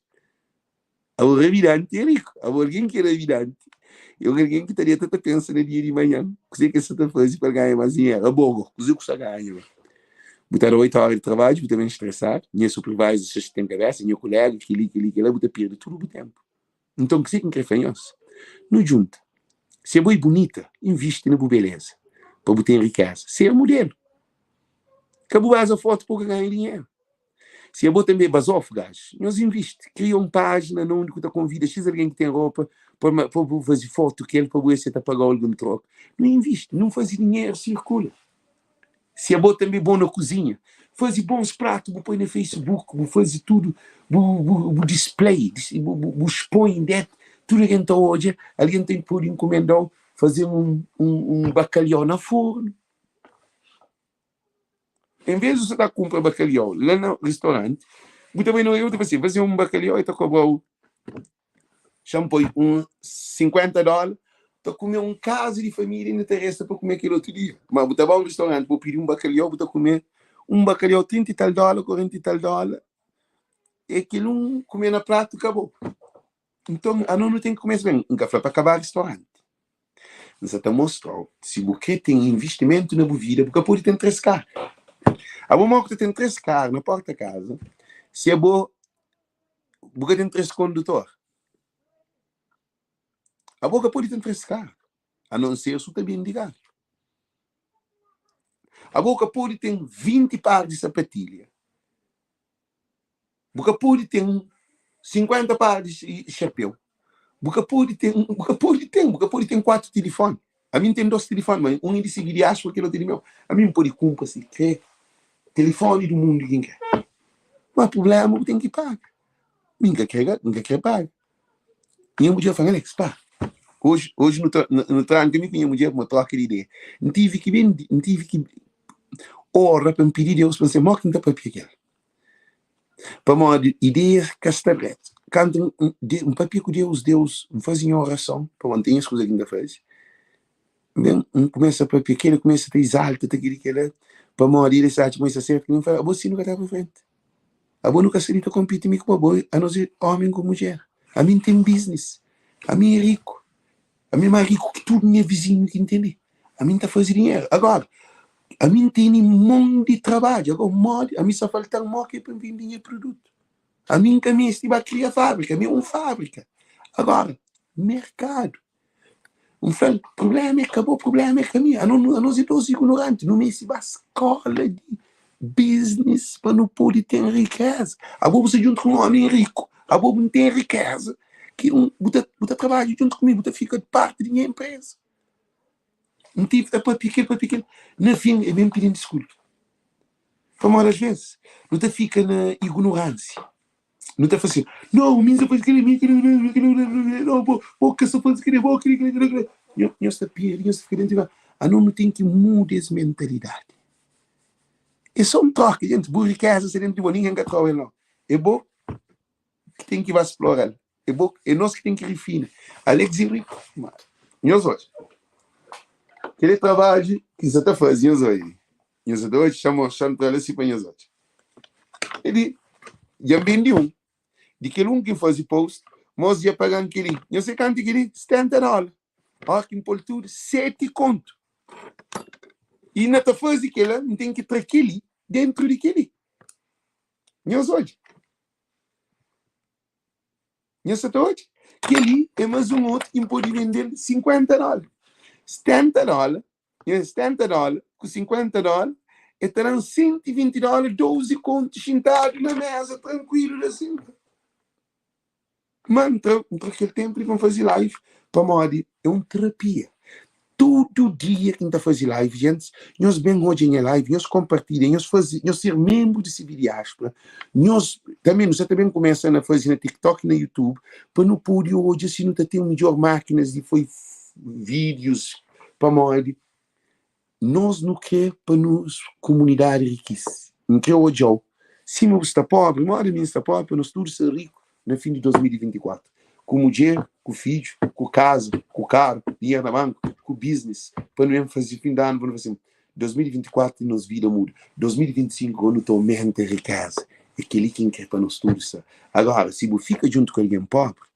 S1: Abo rabidanti é riku, abo algen ki é rabidanti é un algen ki ta deta ta pensa na dia di manhan kuzê ki el sta ta faze pa el ganha más dinheru. Abo go, kuzê ku sta ganha go? Bu ta da 8 óra di trabadju, bu ta ben stresadu, nha supervisor sa ten kabesa, nha kolega, keli, keli, kela, bu ta perde tudu bu ténpu. Nton, kuzê ki N krê fla nhos? Nu djunta. Si abo é bunita, invisti na bu beleza pa bu ten rikeza. Ser mudelu. Ka bu baza fotu pa bu ka ganha dinheru. Si abo tanbe é bazofu gaju, nhos invisti, kria un pájina na undi ku ta konvida xis algen ki ten ropa pa pa bu faze fotu ku el pa bu se ta pagau algun troka. Nu invisti, nu faze dinheru sirkula. Si abo tanbe é bon na kuzinha, faze bons pratu bu poi na Facebook, bu faze tudu bu bu bu display, bu bu spoi net, tudu algen ta odja, algen ta pode inkumendau faze un un bakalhau na fornu. En vez di bu ta kunpra bakalhau la na ristoranti, bu ta bai na un, bu ta fla si, faze un bakalhau e ta kobrau, xa-m poi, un 50 dóla, ta kume un kaza di família inda ta resta pa kume kel otu dia. Ma bu ta ba un ristoranti bu pidi un bakalhau, bu ta kume un bakalhau 30 i tal dóla, 40 i tal dóla, e kel un kume na pratu kabou. Nton, anos nu ten ki kumesa ben. N ka fla pa ka ba ristoranti. N sa ta mostra-u, si bu kre ten invistimentu na bu vida, bu ka pode ten 3 karu. Abo mo ku ta ten 3 karu na porta kaza, si abo bu ka ten 3 kondutor? Abo ka pode ten 3 karu, a non ser su ta bende karu. Abo ka pode ten 20 par di sapatilha. Bu ka pode ten 50 par di xapéu. Bu ka pode ten, bu ka pode ten, bu ka pode ten 4 tilifóni. Ami N ten 2 tilifóni, ma un é di sigi di Ashwa, kel otu é di meu. Ami N pode kunpra si kre tilifóni di mundu ki N kre. Ma prubléma bu ten ki paga. Mi N ka kre, N ka kre paga. Nha mudjer fla-m, Alex, pa, oji, oji nu ta, nu tranka mi ku nha mudjer pa troka di ideia. N tivi ki ben, N tivi ki ora pa N pidi Deus pa N sabe modi ki N ta papia ku el. Pamodi ideia ka sta dretu. Kantu N papia ku Deus, Deus, N faze nha orason, pamodi N ten nhas kuza ki N ta faze. N ben, N kumesa papia, kel kumesa ta izalta, ta kili kila, pamodi el sa atxa ma el sta sertu. N fla, abo si nu ka ta pa frenti. Abo nu ka sta li ta konpiti mi ku bo, abo anos é omi ku mudjer. Ami N ten biznis, ami é riku, ami é más riku ki tudu nha vizinhu ki N ten li. Ami N ta faze dinheru. Agora, ami N tene mon di trabadju, agora modi, ami sa falta-m mo ki é pa N bende nha produtu. Ami N ka meste ba kria fábrika, ami é un fábrika. Agora, merkadu. N fla-l, prubléma é ka bo, prubléma é ka mi. Anos é dos ignoranti, nu meste ba skóla di biznis pa nu pode ten rikéza. Abo bu sta djuntu ku un ómi riku, abo bu ten rikéza ki bu ta bu ta trabadja djuntu ku mi, bu ta fika parti di nha enpreza. N tive ta papia kel, papia kel, na fin el ben pidi-m diskulpa. Pamodi asves nu ta fika na ignoránsia. Nu ta fla si, No, mi sa faze keli, mi keli, mi keli, mi keli, no, bo, bo ka sa faze keli, bo keli, keli, keli, keli. Nho, nho sta perde, nho sta fika dentu di Anos nu ten ki muda es mentalidadi. É só un troka, gente, bu rikeza sta dentu di bo, ningen ka trau el no. É bo ki ten ki ba splora-l. É bo, é nos ki ten ki rifina. Alex é riku, ma nhos odja. Kel é trabadju ki N sa ta faze, nhos odja. Nhos sa ta odja, xa-m, xa-m tra-l asi pa nhos odja. Kel-li dja N bende un. Di kel un ki N faze post, mos dja paga-m kel-li. Nhos sabe kantu kel-li? 70 dóla. Óra ki N pô-l tudu, seti kontu. I na ta faze kel-la, N ten ki tra kel-li dentru di kel-li. Nhos odja. Nhos sa ta odja? Kel-li é más un otu ki N pode bende-l 50 dóla. 70 dóla Nha 70 dóla ku 50 dóla e ta da-m 120 dóla, 12 kontu xintadu na méza trankuilu la sin. Má N tra, N tra kel ténpu li pa N faze live pamodi é un terapia. Tudu dia ki N ta faze live, gentis, nhos ben odja nha live, nhos konpartilha, nhos faze, nhos ser menbru di CV Diáspora, nhos tanbe nu sa ta ben kumesa na faze na TikTok i na YouTube pa nu pode odja si nu ta ten midjór mákinas di foi vídius Pamodi nos nu kre pa nos kumunidadi rikise. N kre odja-u sima bu sta pobri, modi mi N sta pobri, pa nos tudu ser riku na fin di 2024, ku mudjer, ku fidju, ku kaza, ku karu, dinheru na banku, ku biznis, pa nu ben faze fin di anu pa nu fla sin, 2024 nos vida muda, 2025 gosi nu ta omenta rikeza. É kel-li ki N kre pa nos tudu sta. Agora, si bu fika djuntu ku algen pobri,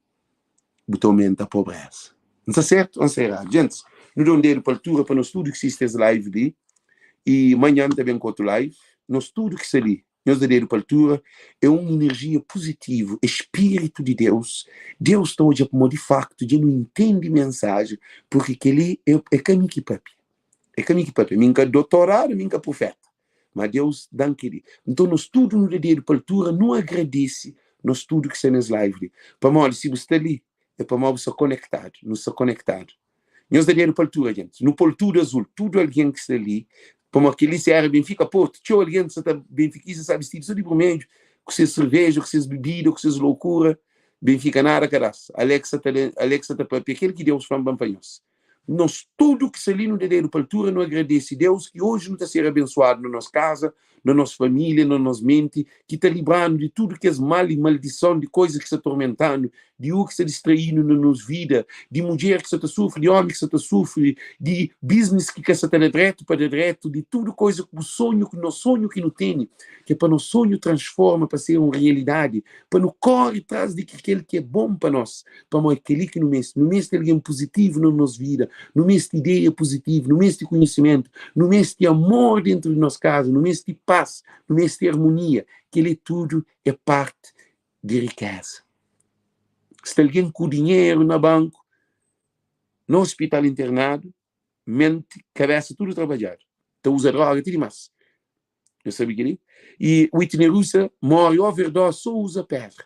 S1: bu ta omenta pobreza. N sta sertu ou N sta eradu? Gentis, nu da un dedu pa altura pa nos tudu ki sisti es live li i manhan N ta ben ku otu live. Nos tudu ki sta li, nhos da dedu pa altura. É un inerjia puzitivu, é spiritu di Deus. Deus ta odja pamodi di faktu dja nu intendi mensajen, purki kel-li é ka mi ki papia. É ka mi ki papia. Mi N ka dotoradu, mi N ka prufeta. Ma Deus da-m kel-li. Nton, nos tudu nu da dedu pa altura, nu agradese nos tudu ki sta nes live li. Pamodi si bu sta li, é pamodi bu sta konektadu. Nu sta konektadu. Nhos da dedu pa altura, gentis. Nu pô-l tudu azul, tudu algen ki sta li, pamodi kel-li si éra Benfika, Portu, txeu algen sa ta benfikista sta bistidu so di burmedju, ku ses serveja, ku ses bibida, ku ses lokura. Benfika nada ka da-s. Alex sa ta Alex sa ta papia kel ki Deus fla-m pa N fla nhos. Nos tudu ki sta li nu da dedu pa altura, nu agradese Deus ki oji nu ta ser abensuadu na nos kaza, na nos família, na nos menti, ki ta libra-nu di tudu kes mal i maldison, di koizas ki sta tormenta-nu, di u ki sta distrai-nu na nos vida, di mudjer ki sta ta sufri, di ómi ki sta ta sufri, di biznis ki ka sta ta da dretu pa da dretu, di tudu koiza ku bu sonhu, ku nos sonhu ki nu tene, ki é pa nos sonhu transforma pa ser un realidadi, pa nu kóre tras di ki kel ki é bon pa nos, pamodi kel-li ki nu meste. Nu meste algen puzitivu na nos vida, nu meste ideia puzitivu, nu meste konhisimentu, nu meste amor dentru di nos kaza, nu meste pas, nu meste armonia. Kel-li tudu é parti di rikéza. Sta algen ku dinheru na banku, na ospital internadu, menti, kabésa tudu trabadjadu, ta uza droga ti dimás. Nhos sabe kel-li? I Whitney Houston móre overdose sô uza pédra.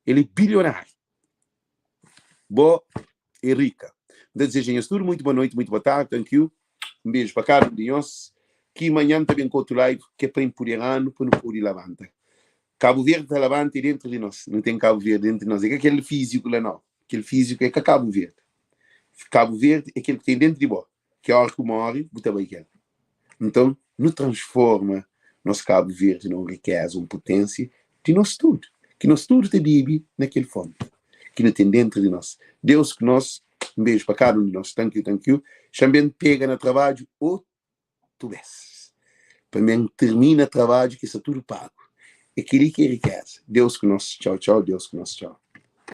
S1: El é bilionáriu. Bo é rika. N ta dizeja nhos tudu muitu boa noiti, muitu boa tardi. Thank you. Un beju pa kada un di nhos. Ki manhan ta ben ku otu live ki é pa inpudera-nu pa nu pode labanta. Kabu Verdi ta labanta é dentru di nos. Nu ten Kabu Verdi dentru di nos. É ka kel fíziku la nau. Kel fíziku é ka Kabu Verdi. Kabu Verdi é kel ki ten dentru di bo. Ki óra ki bu móre, bu ta bai ku el. Nton, nu transforma nos Kabu Verdi na un rikéza, un puténsia di nos tudu, ki nos tudu ta bebe na kel fonti ki nu ten déntu di nos. Deus ku nos. Un beju pa kada un di nos. Thank you, thank you. Xa-m ben pega na trabadju otu bes, pa mi N tirmina trabadju ki sta tudu pagu. É kel-li ki é rikéza. Deus ku nos. Txau, txau. Deus ku nos. Txau.